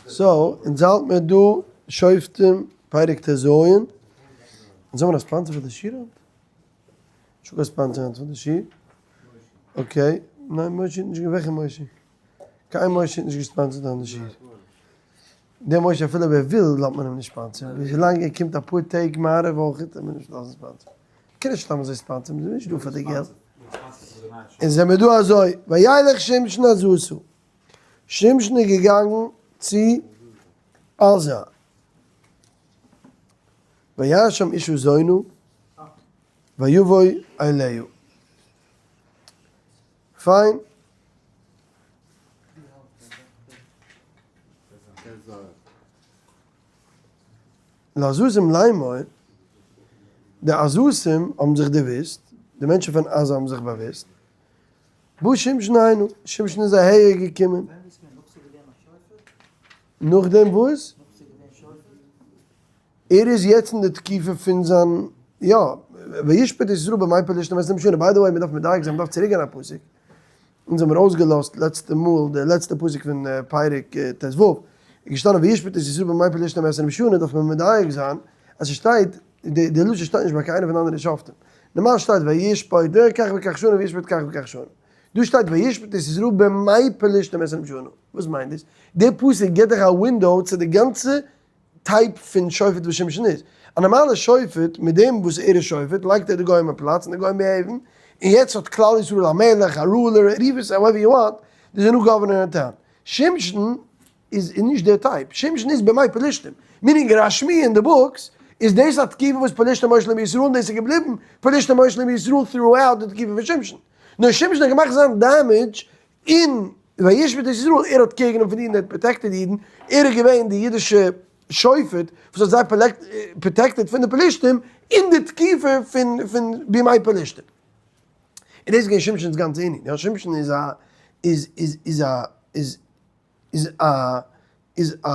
So, אונז האלט מיר דא שופטים פרק טז, אונז האבן א sponsor פאר די שיעור היינט? נישטא קיין sponsor היינט פאר די שיעור? Okay, ניין משה האט נישט, וועלכע משה? קיין משה האט נישט גע sponsor ט היינט די שיעור. דער משה אפילו אויב ער וויל לאזט מען אים נישט sponsor ן, ווילאנג ער קומט אפאר טעג מעריב אויך וועט מען נישט לאזן sponsor ן. קען נישט סתם אזוי sponsor ן, מ'איז נישט דא פאר די געלט. און זעמיר דא אזוי, וילך שמשון עזתה. שמשון איז געגאנגען צו עזה. וירא שם אשה זונה ויבוא אליה. פיין. לעזתים לאמור, די עזתים האבן זיך דערוואוסט, די מענטשן פון עזה האבן זיך באוואוסט, בא שמשון הנה, שמשון איז אהער געקומען. נאכדעם וואס? ער איז יעצט אין די תקופה פון זיין, יא, וישפט את ישראל בימי פלשתים עשרים שנה, by the way מען דארף מדייק זיין, מען דארף צוריק גיין א פסוק, אונז האמיר אויסגעלאזט לעצטע מאל די לעצטע פסוק פון פרק טו, איז געשטאנען וישפט את ישראל בימי פלשתים עשרים שנה, דארף מען מדייק זיין אז ס'שטייט, די לשון שטייט נישט ביי קיין איינע פון די אנדערע שופטים, נארמאל שטייט וישפט כך וכך שנה וישפט כך וכך שנה, דא שטייט וישפט את ישראל בימי פלשתים עשרים שנה, וואס מיינט דאס? די פסוק גיבט דיך א window צו די גאנצע type פון שופט וואס שמשון איז. א נארמאלע שופט, מיט דעם וואס ער איז שופט, לייגט ער די גוים אין פלאץ און די גוים behave ן, און יעצט האט כלל ישראל א מלך, א ruler, רוף עס however you want, there's a new governor in town. שמשון איז נישט דער type, שמשון איז בימי פלשתים, meaning רשמי אין די books איז דאס א תקופה וואס פלשתים מושלים בישראל און דאס איז געבליבן פלשתים מושלים בישראל throughout די תקופה פון שמשון. נאר שמשון האט געמאכט זיין damage אין וישפט את ישראל, ער האט קעגן פון די אידן, ער האט protected די אידן, ער איז געווען די אידישע שופט וואס האט זיי protected פון די פלישתים אין די תקופה פון פון בימי פלישתים. און דאס איז געווען שמשון'ס גאנצע ענין, יא שמשון איז א איז איז איז א איז איז א איז א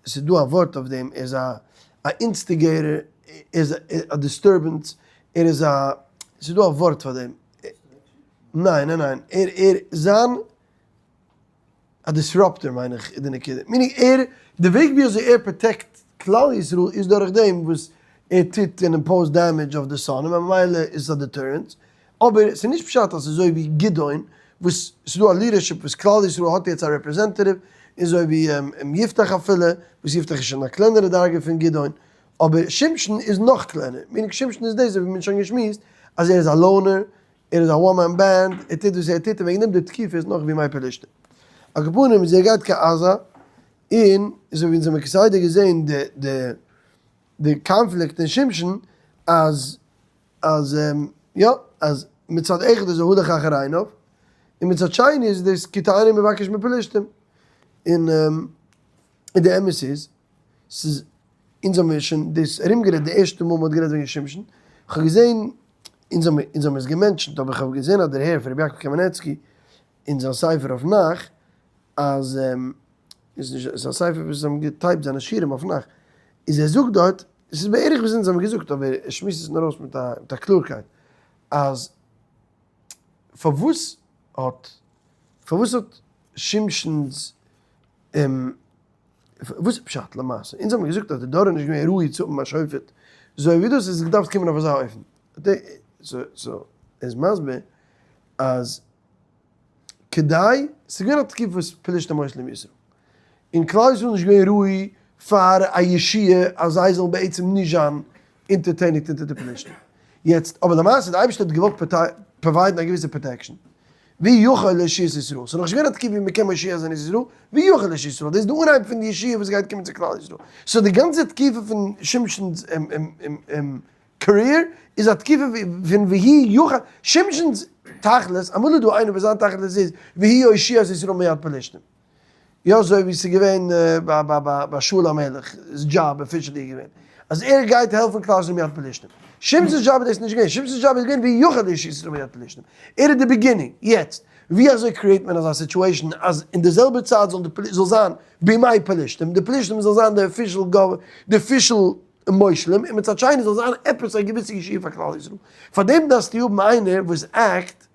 ס'איז דא א ווארט אויף דעם, ער איז א א instigator, ער איז א disturbance, ער איז א ס'איז דא א ווארט פאר דעם. ניין ניין ניין, ער ער זיין א disruptor מיין איך איז די נקודה, meaning ער די וועג ווי אזוי ער protect כלל ישראל איז דורך דעם וואס ער טוט און impose damage אויף די שונאים און ממילא איז עס א deterrence, אבער ס'איז נישט פשט אז ס'איז אזוי ווי גדעון וואס ס'איז דא א leadership וואס כלל ישראל האט יעצט א representative, און אזוי ווי יפתח אפילו, וואס יפתח איז שוין א קלענערע דרגה פון גדעון, אבער שמשון איז נאך קלענער, meaning שמשון איז דאס ווי מ'האט שוין געשמועסט אז ער איז א loner, ער איז א one man band, ער טוט וואס ער טוט און וועגן דעם די תקופה איז נאך בימי פלשתים. על כל פנים איז ער גייט קיין עזה, און אזוי ווי אונז האבן כסדר געזען די די די קאנפליקט אין שמשון אז אז יא אז מצד אחד איז ער הולך אחר עיניו, און מצד שני איז דאס כי תעני מבקש מפלשתים, און און די אמת איז ס'איז, אונז האבן מיר שוין דאס ארומגערעדט די ערשטע מאל מ'האט גערעדט וועגן שמשון, כ'האב געזען, אונז האבן אונז האבן עס גע mention ט, אבער כ'האב געזען א דערהער פון רבי יעקב קאמענעצקי אין זיין ספר אויף נ"ך, אז איז נישט, ס'איז א ספר וואס זיי האבן גע type ט זיינע שיעורים אויף נ"ך, איז ער זאגט דארט, עס איז בערך וואס אונז האבן געזאגט, אבער ער שמועסט עס נאר אויס מיט א מיט א קלארקייט, אז פארוואס האט פארוואס האט שמשון'ס וואס איז פשט למעשה? אונז האבן געזאגט אז די דור איז נישט געווען ראוי צו האבן א שופט, אזוי ווי דאס איז געדארפט קומען אויף אזא אופן. so ער איז מסביר אז כדי, ס'איז געווען א תקופה וואס פלשתים מושלים ישראל, און כלל ישראל איז נישט געווען ראוי פאר א ישועה אז זיי זאלן בעצם נישט זיין אונטערטעניגט אונטער די פלשתים. יעצט, אבער למעשה די אייבערשטער האט געוואלט provide ן א געוויסע protection, והוא יוכל להושיע את ישראל, ס'איז נאכנישט געווען א תקופה ווי מ'קען מושיע זיין ישראל, והוא יוכל להושיע את ישראל, דאס איז די אנהייב פון די ישועה וואס גייט קומען צו כלל ישראל, so די גאנצע תקופה פון שמשון'ס career איז א תקופה פון והוא יוכל, שמשון'ס תכלית, אמאל איז דא איינער וואס זיין תכלית איז והוא יושיע את ישראל מיד פלשתים. יא אזוי ווי ס'איז געווען ביי שאול המלך'ס דזשאב officially איז געווען אז ער גייט העלפן כלל ישראל מיד פלשתים. שמשון'ס דזשאב איז דאס נישט געווען, שמשון'ס דזשאב איז געווען והוא יוכל להושיע את ישראל מיד פלשתים. ער איז די beginning. יעצט, ווי אזוי create מען אזא situation אז אין די זעלבע צייט זאל די זאל זיין בימי פלשתים, די פלשתים זאל זיין די official gov די official מושלים, און מצד שני זאל זיין עפעס א געוויסע ישועה פאר כלל ישראל. פאר דעם דארפסטו האבן איינער וואס act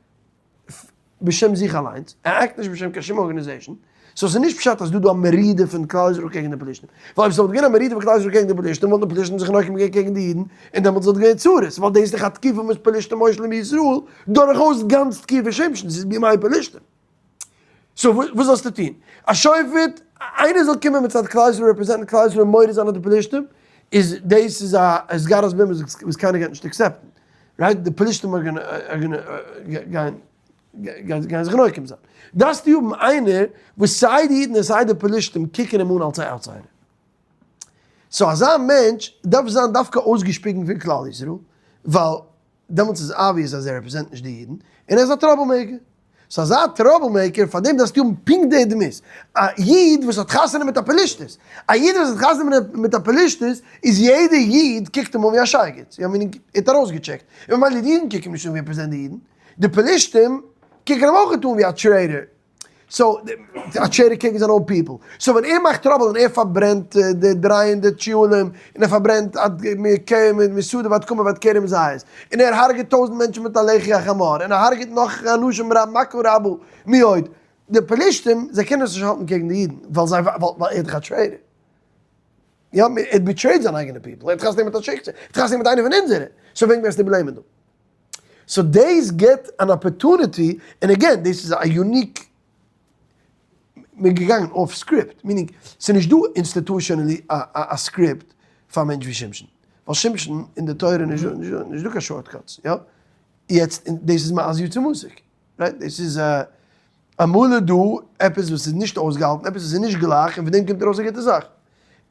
בשם זיך אליינס, ער act נישט בשם קיין שום organization. so ס'איז נישט פשט אז דא דא א מרידה פון כלל ישראל קעגן די פלישתים, ווייל אויב ס'וואלט געווען א מרידה פון כלל ישראל קעגן די פלישתים וואלטן די פלישתים זיך נוקם געווען קעגן די אידן און דעמאלטס וואלט געווען צרות, ווייל דאס איז דאך א תקופה וואס פלישתים מושלים בישראל דורכאויס גאנץ תקופת שמשון, ס'איז בימי פלישתים. so וואס זאלסטו טון? א שופט, איינער זאל קומען מצד כלל ישראל represent ן כלל ישראל און מודה זיין אויף די פלישתים, איז דאס איז א הסגרת בימה וואס קיינער גייט נישט accept ן, right? די פלישתים גייען גייען זיך נוקם זיין. דארפסטו האבן איינער וואס סיי די אידן און סיי די פלישתים קוקן אים אן אלס א outsider. so אזא מענטש דארף זיין דווקא אויסגעשפיגן פון כלל ישראל, ווייל דעמאלטס איז obvious אז ער represent נישט די אידן, און ער איז א trouble maker. so אזא trouble maker, פאר דעם דארפסטו האבן פונקט די דמות. א איד וואס האט חתונה מיט א פלישתית, א איד וואס האט חתונה מיט א פלישתית, איז יעדע איד קוקט אים אן ווי א שייגעץ, יא meaning ער האט ארויסגעטשעקט, און ממילא די אידן קוקן אים נישט אן ווי ער represent די אידן, די פלישתים קוקן אים אויך אן ווי א traitor. so, א traitor קעגן זיין own people. so ווען ער מאכט trouble און ער פארברענט די 300 שועלים, און ער פארברענט משדה ועד כרם ועד כרם זית, און ער הרג'ט 1000 מענטשן מיט א לחי החמור, און ער הרג'ט נאך אנשים רב מכה רבו מאוד, די פלישתים, זיי קענען עס נישט האלטן קעגן די אידן, ווייל זיי, ווייל ער איז דאך א traitor. יא, ער האט betrayed זיין אייגענע people, ער האט חתונה מיט א שיקסע, ער האט חתונה מיט איינער פון אונזערע, so וועם גייסטו blame ען דא? so דאס גיבט אן opportunity, און again דאס איז א unique, מען איז געגאנגען off script, meaning ס'איז נישט דא institutionally א script פאר א מענטש ווי שמשון, ווייל שמשון אין די תורה איז נישט דא קיין shortcuts, יא? יעצט דאס איז מאז יצא מתוק, right? דאס איז אמאל איז דא עפעס וואס איז נישט אויסגעהאלטן, עפעס וואס איז נישט גלייך, און פון דעם קומט ארויס א גוטע זאך.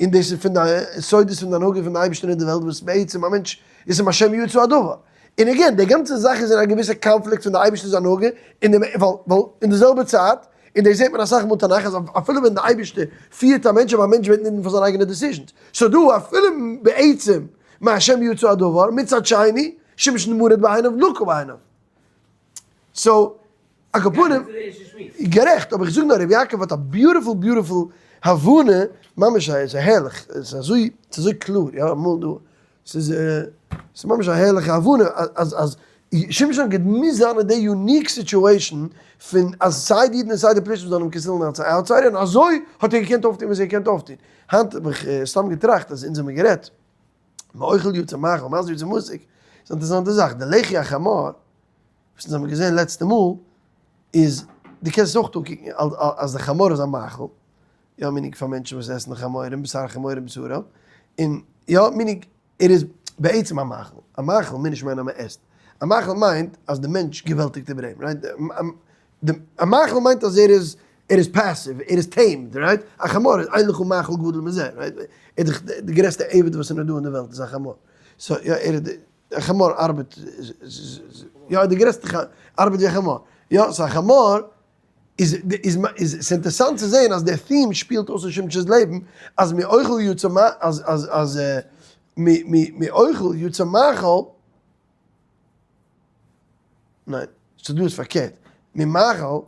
און דאס איז פון די סודות פון די הנהגה פון די אייבערשטער אין די וועלט וואס בעצם א מענטש איז אים השם יצא הדבר. און again, די גאנצע זאך איז אין א געוויסע קאנפליקט פון די אייבערשטער'ס הנהגה און די ווייל ווייל אין די זעלבע צייט, און דאס זעט מען אסאך מאל תנך אז אפילו ווען די אייבערשטער פירט א מענטש אבער א מענטש ווערט נידון פאר זיין אייגענע decisions. so דא אפילו בעצם מהשם יצא הדבר, מצד שני, שמשון מרד בעיניו לקה בעיניו. so, על כל פנים, גערעכט, אבער איך זאג נאר, רבי יעקב האט א beautiful beautiful הבנה, ממש א, ס'איז הערליך, ס'איז אזוי, ס'איז אזוי קלאר, יא, אמאל דא, ס'איז, ס'איז ממש א הערליכע הבנה, אז, אז, שמשון האט געמוזט זיין אין די unique situation פון אז סיי די אידן און סיי די פלישתים זאלן אים קנס'לן אלס א outsider, און אזוי האט ער געקענט אויפטון וואס ער האט געקענט אויפטון. היינט האב איך סתם געטראכט אז אונז האבן גערעדט, מאוכל יצא מאכל, מאז יצא מתוק, איז א אינטערעסאנטע זאך, די לחי החמור, וואס אונז האבן געזען לעצטע מאל, איז דו קענסט עס אויך אנקוקן אז די חמור איז א מאכל, יא meaning פאר מענטשן וואס עסן חמורים, בשר חמורים בשרם, און יא meaning ער איז בעצם א מאכל, א מאכל מיינט נישט מיינען אז מען עסט, א מאכל מיינט אז די מענטש געוועלטיגט איבער אים, right? א מאכל מיינט אז ער איז ער איז passive, ער איז tamed, right? א חמור איז אין לך מאכל גדול מזה, right? ער איז דאך די גרעסטע עבד וואס איז נאר דא אין די וועלט איז א חמור. so יא ער איז די, א חמור ארבעט, יא די גרעסטע ארבעט ווי א חמור. יא so א חמור איז איז איז ס'אינטערסאנט צו זען אז דער theme שפילט אויס אין שמש'ס לעבן אז מאוכל יצא מ אז אז אז מ מ מאוכל יצא מאכל ניין, so דא איז פארקערט, ממאכל,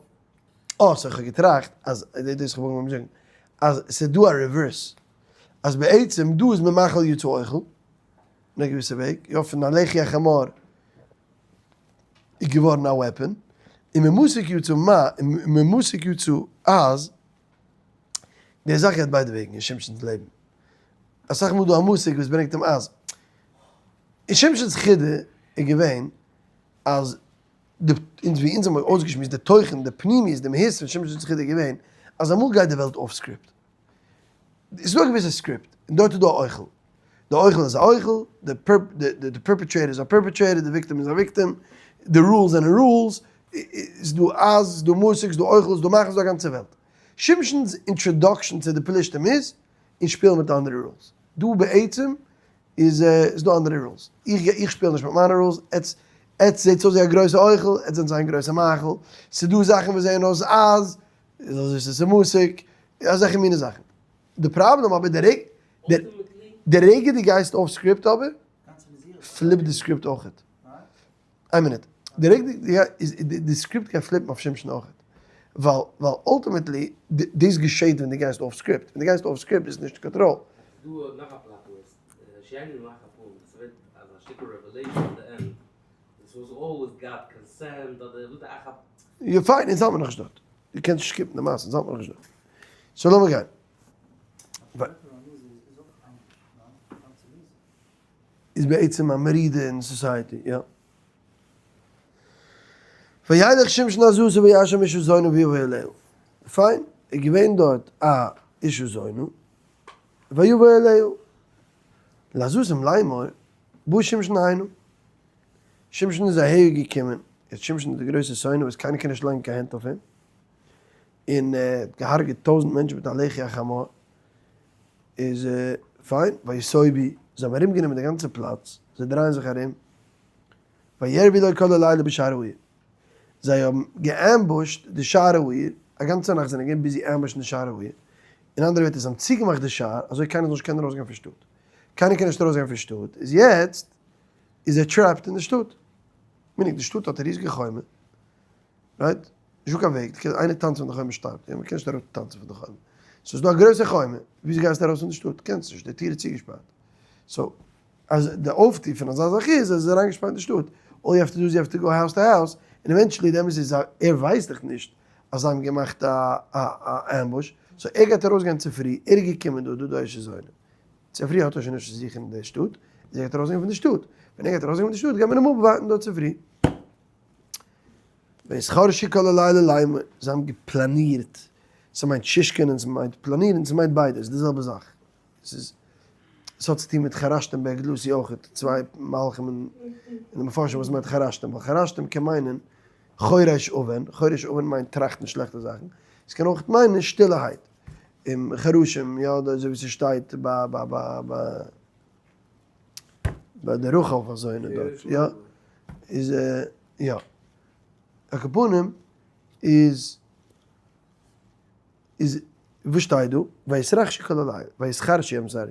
אה, so איך האב געטראכט אז, דאס האב איך אנגעהויבן זאגן, אז ס'איז דא א reverse, אז בעצם דא איז ממאכל יצא אוכל, אין א געוויסע וועג, יא, פון א לחי החמור איז געווארן א weapon, און ממתוק יצא מה, און ממתוק יצא אז, די זאך גייט ביידע וועגן אין שמש'נס לעבן. אסאך מאל דא א מתוק וואס ברענגט אים אז. אין שמש'נס חידה איז געווען אז די, אונז ווי אונז האבן אויסגעשמועסט די תוכן, די פנימיות, די מהות פון שמש'נס חידה איז געווען אז אמאל גייט די וועלט off script. עס איז דא א געוויסע script, און דארט איז דא א אוכל. די אוכל איז א אוכל, די perpetrator איז א perpetrator, די victim איז א victim, די rules זענען rules, ס'איז דא אז, ס'איז דא מתוק, ס'איז דא אוכל, ס'איז דא מאכל, ס'איז דא א גאנצע וועלט. שמש'נס introduction צו די פלישתים איז, און שפילן מיט אנדערע rules. דא בעצם איז איז דא אנדערע rules. איך איך שפיל נישט מיט מיינע rules, עטס עטס זעטס אויס ווי א גרויסע אוכל, עטס זענטס איין גרויסע מאכל. ס'איז דא זאכן וואס זעען אויס אז, איז אזוי ס'איז מתוק, אזעלכע מיני זאכן. די פראבלעם אבער די רגע די רגע דו גייסט off script אבער, flip די script אויכעט. איין מינוט, די רגע די script גייט flip ן אויף שמשון אויכעט, ווייל ווייל ultimately דאס געשעט ווען דו גייסט off script, ווען דו גייסט off script ביסטו נישט אין קאנטראל. ס'דא נאך א plot twist, שיינע נאך א פונקט, ס'ווערט אזא שטיקל revelation at the end, this was always God consent אדער וואס די אחב. יא פיין, אונז האלט מיר נאכנישט דארט, דו קענסט נישט skip ן די מעשה, אונז האלט מיר נאכנישט דארט. So לאמיר גיין. איז בעצם א מרידה אין society, יא. וילך שמשון עזתה וירא שם אשה זונה ויבא אליה. פיין, איז געווען דארט א אשה זונה, ויבא אליה. לעזתים לאמור, בא שמשון הנה. שמשון איז אהער געקומען, יעצט שמשון איז די גרויסע שונא וואס קיינער קען נישט לייגן קיין הענט אויף אים, און ער האט געהארגעט טויזנט מענטשן מיט א לחי החמור, איז פיין, ויסובו, זיי האבן ארום גענומען די גאנצע פלאץ, זיי דרייען זיך ארום, ויארבו לו כל הלילה בשער העיר, זיי האבן גע ambush ט די שער העיר, א גאנצע נאכט זענען געווען busy ambush ן די שער העיר, אין אנדערע ווערטער זיי האבן צוגעמאכט די שער אזוי קיינער זאל נישט קענען ארויסגיין פון שטאט, קיינער קען נישט ארויסגיין פון שטאט, איז יעצט איז ער trapped אין די שטאט, meaning די שטאט האט א ריזיגע חומה, right? נישטא קיין וועג, איינער טאנצט פון די חומה שטארבט, יא מ'קען נישט אראפ טאנצן פון די חומה, סאו ס'איז דא א גרויסע חומה, וויאזוי גייסטו ארויס פון די שטאט? קענסט נישט, די טיר איז צוגעשפארט, so אז די אויפטו פון אזא זאך איז אז ער איז אריינגעשפארט אין די שטאט, all you have to do is you have to go house to house, און eventually די אמת איז אז ער ווייסט דאך נישט אז זיי האבן געמאכט א ambush, so ער גייט ארויסגיין צופרי, ער איז געקומען דא, דא דא איז שוין זוינע, צופרי האט ער שוין נישט צו זוכן אין די שטאט, איז ער גייט ארויסגיין פון די שטאט, ווען ער גייט ארויסגיין פון די שטאט גייט מען אים אפווארטן דא צופרי. ויתחרשו כל הלילה לאמור, זיי האבן געפלאנירט, ס'מיינט שישקען און ס'מיינט פלאנירן, ס'מיינט ביידע, ס'איז די זעלבע זאך. ס'איז, ס'האט צוטון מיט חרשתם בעגלותי אויכעט, צוויי מהלכים אין די מפרשים וואס מיינט חרשתם, ווייל חרשתם קען מיינען חורש אבן, חורש אבן מיינט טראכטן שלעכטע זאכן, ס'קען אויכעט מיינען שטילערהייט, און חרשים, יא, אזוי ווי ס'שטייט ביי ביי ביי ביי די רחב אזוינע דארט, יא, איז יא, על כל פנים איז. איז וואס שטייט דא? ויתרחשו כל הלילה, ויתחרשו I'm sorry,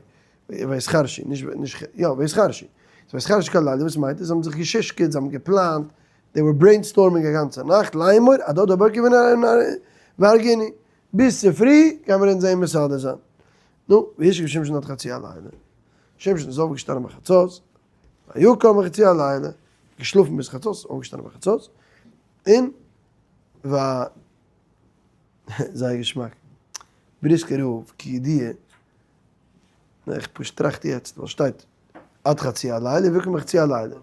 ויתחרשו, נישט נישט יא ויתחרשו, ויתחרשו כל הלילה וואס מיינט עס? זיי האבן זיך געשישקעט, זיי האבן געפלאנט, they were brainstorming א גאנצע נאכט, לאמור, עד עוד הבוקר והרגנו, ביז צופרי גייען מיר אונז זעהן מסדר זיין. נו, וישכב שמשון עד חצי הלילה, שמשון איז אויפגעשטאנען ביי חצות, ויקם בחצי הלילה, געשלאפן ביז חצות, אויפגעשטאנען ביי חצות, און ו. זייער געשמאק. בריסקער רב, כידוע, איך פשוט טראכט יעצט, ווייל שטייט עד חצי הלילה ויקום בחצי הלילה.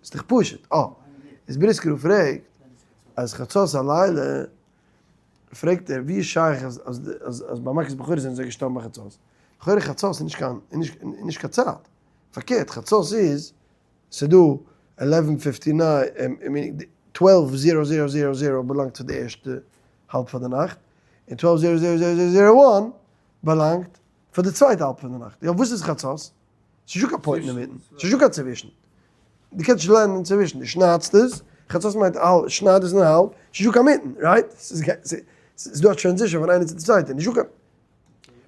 איז דאך פשוט. אה. איז בריסקער רב פרעגט, אז חצות הלילה, פרעגט ער, ווי איז שייך אז אז אז ביי מכת בכורות זענען זיי געשטארבן ביי חצות? לכאורה חצות איז נישט קיין נישט קיין צייט. פארקערט, חצות איז ס'דא eleven fifty nine, twelve zero zero zero zero באלאנגט צו די ערשטע האלב פאר די נאכט, און twelve zero zero zero zero zero one באלאנגט פאר די צווייטע האלב פון די נאכט. יא וואס איז חצות? ס'נישט דא קיין point אינמיטן, ס'נישט דא קיין צווישן. דו קענסט נישט לערנען אינצווישן, דו שניידסט עס, חצות מיינט האלב, שנייד עס אין האלב, ס'נישט דא קיין מיטן, right? ס'איז דא א transition פון איינע צו די צווייטע, נישט דא קיין.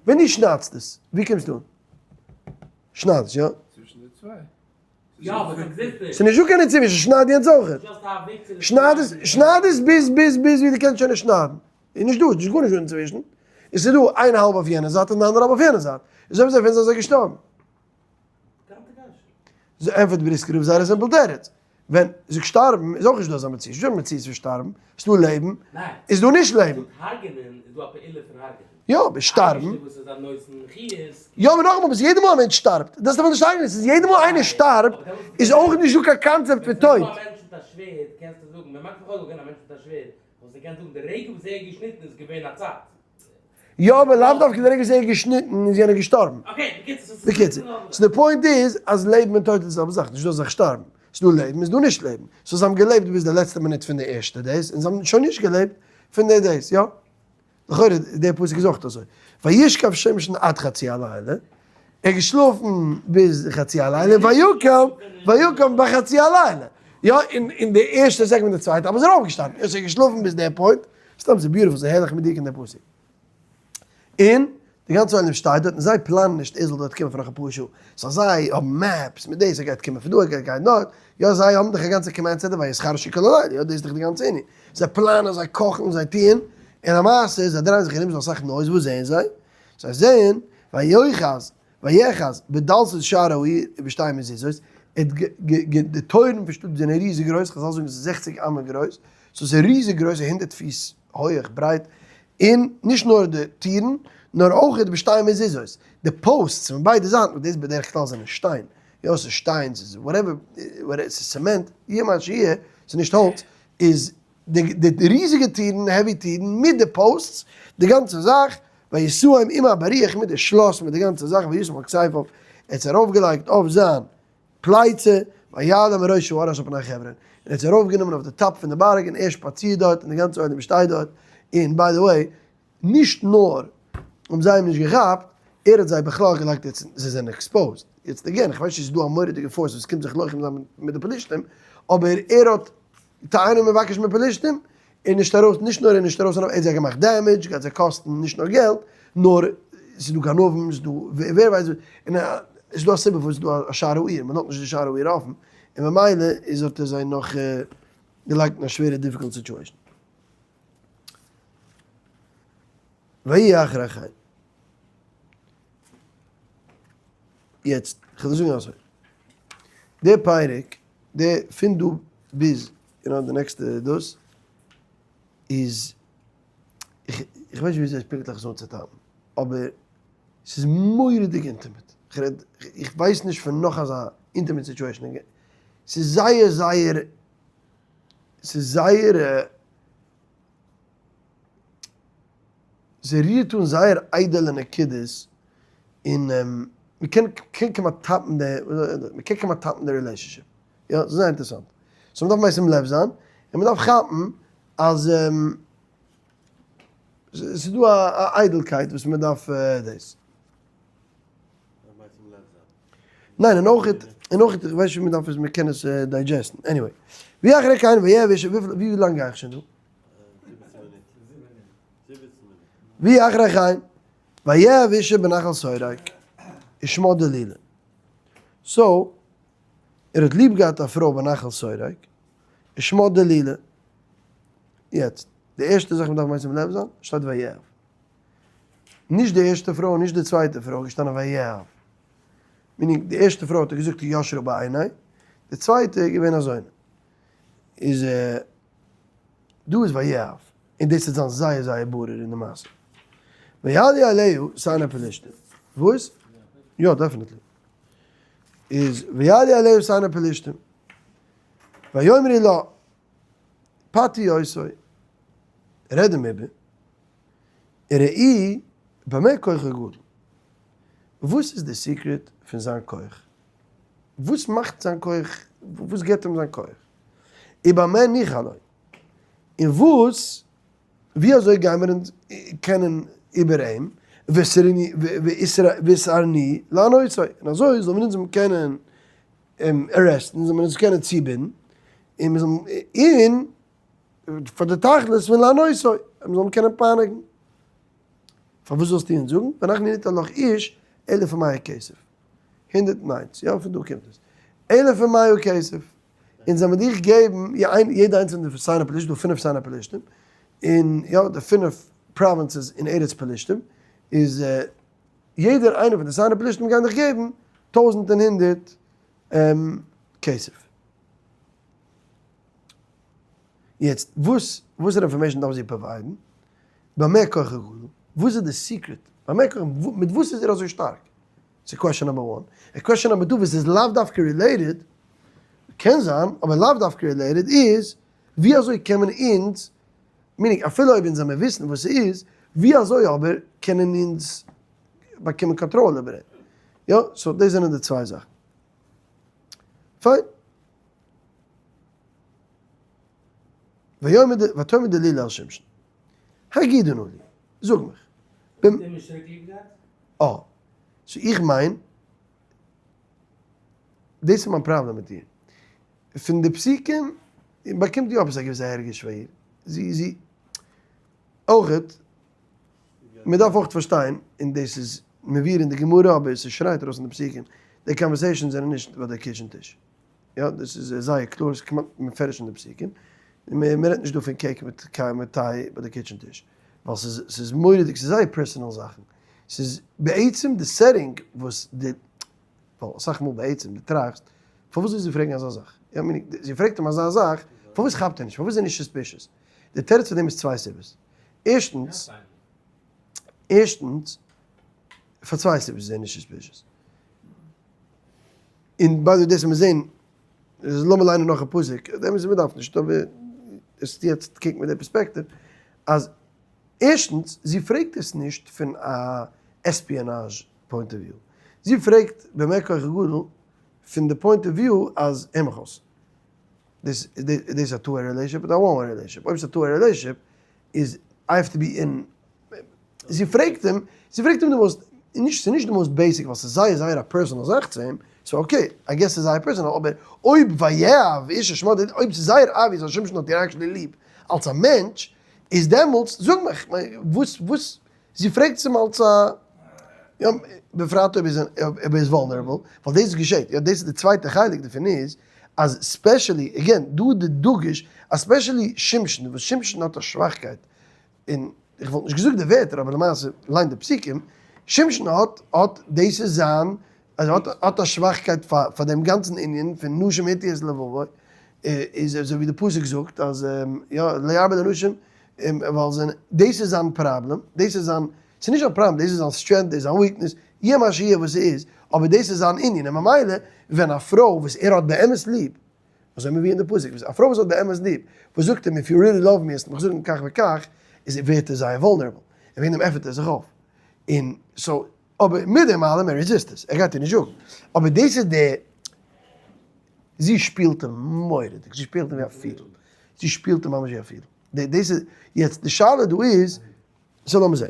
ווען דו שניידסט עס, ווי קומסטו אן? שנייד עס, יא? צווישן די צוויי. יא אבער עס exist נישט. ס'איז נישטא קיין אינצווישן, שנייד יענץ אויכעט. שנייד עס, שנייד עס ביז ביז ביז ווי דו קענסט שוין נישט שניידן. איז נישט דא, נישט גארנישט דא אינצווישן. עס איז דא איין האלב אויף יענע זייט און די אנדערע האלב אויף יענע זייט. איז אויב אזוי ווען זענען זיי געשטארבן? ענטפערט בריסקער רב זייער א simple תירוץ. ווען זיי שטארבן איז אויך נישט דא אזא מציאות, נישטא מציאות פון שטארבן, ס'איז דא לעבן, איז דא נישט לעבן. יא, אבער שטארבן. יא אבער נאכאמאל, ביז יעדע מאל א מענטש שטארבט, דאס דארף מען נישט הרג'נען, ס'איז יעדע מאל איינער שטארבט איז אויך נישט דא קיין קאנצעפט פון טויט. יא אבער לאו דווקא די רגע וואס ער איז געשניטן איז יענער געשטארבן. בקיצור, so די point איז אז לעבן און טויט איז די זעלבע זאך, נישטא אזאך שטארבן, ס'איז דא לעבן איז דא נישט לעבן, so זיי האבן געלעבט ביז די לעצטע מינוט פון די ערשטע days און זיי האבן שוין נישט געלעבט פון די days, יא? לכאורה די פסוק איז אויך אזוי, וישכב שמשון עד חצי הלילה, ער איז געשלאפן ביז חצי הלילה, ויקם, ויקם בחצי הלילה, יא, אין די ערשטע second און די צווייטע, אבער איז ער אויפגעשטאנען, ער איז געשלאפן ביז די point, סתם ס'איז beautiful, ס'איז הערליך מדויק אין די פסוק. און די גאנצע עולם שטייט דארט און זיי פלאנען נישט ער זאל דארט קומען פאר נאך אפאר שעה, so זיי האבן maps מיט דאס ער גייט קומען פון דא ער גייט גיין דארט, יא זיי האבן דאך א גאנצע command center ויתחרשו כל הלילה, יא דאס איז דאך די גאנצע ענין, זיי פלאנען זיי קאכן זיי טוען, און למעשה זיי דרייען זיך ארום ס'איז אסאך noise וואס זעען זיי? זיי זעען ויאחז ויאחז בדלתות שער העיר ובשתי מזוזות, ער האט די טויערן פון שטאט זענען ריזיג גרויס, חזל זאגן ס'איז זעכציג אמה גרויס, so ס'איז ריזיג גרויס, הונדערט פיס הויעך, ברייט, און נישט נאר די טירן, נאר אויך בשתי מזוזות, די posts פון ביידע זייטן, וואס דאס בדרך כלל זענען שטיין, יא ס'איז שטיין, ס'איז whatever, ס'איז צעמענט, יהיה מה שיהיה, ס'איז נישט האלץ, איז די ריזיגע טירן, heavy טירן, מיט די posts, די גאנצע זאך, וישאם עם הבריח מיט די שלאס, מיט די גאנצע זאך, וישם על כתפו, ער האט עס ארויפגעלייגט אויף זיין פלייצע, ויעלם מראש ההר אשר פני חברון, און ער האט עס ארויפגענומען אויף די top פון די בארג און ער שפאצירט דארט און די גאנצע עולם שטייט דארט, און by the way, נישט נאר האבן זיי אים נישט געכאפט, ער האט זיי בכלל געלייגט יעצט, זיי זענען exposed, יעצט again, איך ווייס נישט צו ס'איז דא א מורא'דיגע force וואס קומט זיך לוחם זיין מיט די פלישתים, אבער ער האט תאנה מבקש מפלישתים, און נישט ארויס, נישט נאר ער איז נישט ארויס, ער האט זיי געמאכט damage, גייט זיי קאסטן נישט נאר געלט, נאר ס'איז דא גנבים, ס'איז דא ווער ווייסט וואס, און ס'איז דא א סיבה פארוואס ס'איז דא א שער העיר, מ'לאזט נישט די שער העיר אפן, און ממילא איז האט ער זיי נאך געלייגט אין א שווערע difficult situation. ויהי אחרי כן. יעצט, כ'וועל זאגן אזוי. די פרק, די פון דא ביז, you know, די נעקסטע דאס, איז, איך איך ווייס נישט וויאזוי עס פונקטליך איז אנצוטייפן, אבער ס'איז מורא'דיג intimate. כ'רעד, איך ווייס נישט פון נאך אזא intimate situation. ס'איז זייער זייער, ס'איז זייער. ס'רירט אן זייער איידעלע נקודות, און מ'קען קען כמעט tap ן די, מ'קען כמעט tap ן די relationship. יא, ס'איז זייער אינטערעסאנט. so מ'דארף משים לב זיין, און מ'דארף כאפן אז ס'איז דא א איידלקייט וואס מ'דארף דאס. ניין, און אויך, און אויך, איך ווייס נישט ווי מ'דארף עס, מ'קען עס digest ן. anyway. ויהי אחרי כן ויהי ווי לאנג גיי איך שוין דא? ויהי אחרי כן ויאהב אשה בנחל שורק ושמה דלילה. so, ער האט ליב געהאט א פרוי בנחל שורק ושמה דלילה. יעצט, די ערשטע זאך מ'דארף משים לב זיין, שטייט ויאהב. נישט די ערשטע פרוי און נישט די צווייטע פרוי געשטאנען ויאהב. meaning די ערשטע פרוי האט ער געזאגט הישרה בעיני, די צווייטע איז געווען אזוינע. איז דא איז ויאהב, און דאס וועט זיין זייער זייער ברור אין די מעשה. ויעלו אליה שרני פלשתים. וואס? יא definitely. איז ויעלו אליה שרני פלשתים. ויאמרו לה פתי אותו. רעד אים איבער. וראי במה כוחו גדול. וואס איז די secret פון זיין כח? וואס מאכט זיין כח, וואס געבט אים זיין כח? ובמה נוכל לו? און וואס, ווי אזוי גייען מיר אונז קענען איבער אים, והסרנו לענותו, און אזוי זאלן מיר אונז אים קענען arrest ן, זאל מען אונז קענען צובינדן, און מיר זאלן, און פאר די תכלית פון לענותו, אז מיר זאלן קענען פייניגן. פארוואס זאלסטו אונז זאגן, ואנחנו ניתן לך איש אלף ומאה כסף. 101, יא פון דא קומט עס. אלף ומאה כסף. אונז זאל מיר דיך געבן, יעדע איינס פון די שרני פלשתים, דא פינף שרני פלשתים, און יא די פינף provinces אין ארץ פלשתים, איז יעדער איינער פון די שרני פלשתים גייען דיך געבן טויזנט און הונדערט כסף. יעצט וואס וואסערע information דארף זי provide ן? במה כוחו גדול? וואס איז די secret? במה כוחו, מיט וואס איז ער אזוי שטארק? ס'איז question number one. און question number two וואס איז לאו דווקא related, קען זיין, אבער לאו דווקא related איז, ווי אזוי קען מען אונז, meaning אפילו אויב אונז זעמיר וויסן וואס ס'איז, ווי אזוי אבער קענען אונז באקומען קאנטראל איבער אים? יא, so דאס זענען די צוויי זאכן. פיין. ותאמר דלילה אל שמשון, הגידה נא לי, זאג מיך. האט ער נישט צוריק ליב געהאט? אה, so איך מיין, דאס איז מיין פראבלעם מיט איר. פון די פסוקים באקומט יא עפעס א געוויסע הרגש פאר איר. זי, זי, אויכעט, מען דארף אויך פארשטיין, און דאס איז מבואר אין די גמרא אבער ס'שרייט ארויס אין די פסוקים, די conversations זענען נישט ביי די kitchen טיש. יא, דאס איז זייער קלאר, ס'איז כמעט מפורש אין די פסוקים. מען רעדט נישט דא פון cake מיט מיט טיי ביי די kitchen טיש. ווייל ס'איז ס'איז מורא'דיג, ס'איז זייער personal זאכן. ס'איז בעצם די setting וואס די, ווייל אסאך מאל בעצם דו טראכסט, פארוואס זאל זי פרעגן אזא זאך? יא, מיין איך, זי פרעגט אים אזא זאך, פארוואס כאפט ער נישט? פארוואס איז ער נישט suspicious? די תירוץ פאר דעם איז צוויי סיבות. ערשטנס. ערשטנס, פאר צוויי סיבות איז ער נישט suspicious. און by the way דאס וועט מען זעהן, לאמיר ליינען נאך א פסוק, דעם איז מ'דארף נישט, אבער עס יעצט קוקט מיט די פערספעקטיוו, אז ערשטנס, זי פרעגט עס נישט פון א espionage point of view, זי פרעגט במה כוחו גדול פון די point of view אז הער מיך אויס, דאס איז א two way relationship אדער א one way relationship, אויב ס'איז א two way relationship איז I have to be in, זי פרעגט אים, זי פרעגט אים די most, נישט ס'איז נישט די most basic ווייל ס'איז זייער זייער א personal זאך צו אים, so okay, I guess ס'איז זייער personal, אבער אויב ויאהב איש את שמשון, אויב ס'איז זייער obvious אז שמשון האט איר actually ליב אלס א מענטש, איז דעמאלטס זאג מיך, וואס וואס, זי פרעגט עס אים אלס א, יא, בפרט אויב ער איז vulnerable, ווייל דאס געשעט, יא דאס איז די צווייטע חלק דערפון איז, אז specially, again, דא איז די דגוש, אז specially שמשון, וואס שמשון האט א שוואכקייט, און איך וואלט נישט געזאגט די ווערטער אבער למעשה ליין די פסוקים, שמשון האט האט דאס איז זיין, אז ער האט האט א שוואכקייט פאר פאר דעם גאנצן ענין פון נשים הטו את לבבו, איז אזוי ווי די פסוק זאגט אז יא לא ירבה לנשים ווייל זיין דאס איז זיין פראבלעם, דאס איז זיין, ס'איז נישט זיין פראבלעם, דאס איז זיין strength, דאס איז זיין weakness, יהיה מה שיהיה וואס ס'איז, אבער דאס איז זיין ענין, און ממילא ווען א פרוי וואס ער האט באמת ליב, אזוי מביא אין די פסוק, א פרוי וואס האט באמת ליב, וואס זאגט אים if you really love me וועסטו מיך זאגן כך וכך, איז ווערט ער זייער vulnerable, און וועגן דעם עפענט ער זיך אויף, און so, אבער מיט דעם אלעם ער resist עס, ער גייט איר נישט זאגן, אבער דאס איז די, זי שפילט אים מורא'דיג, זי שפילט אים ווי א פידל, זי שפילט אים ממש ווי א פידל, דאס איז, יעצט די שאלה דא איז, so לאמיר זען.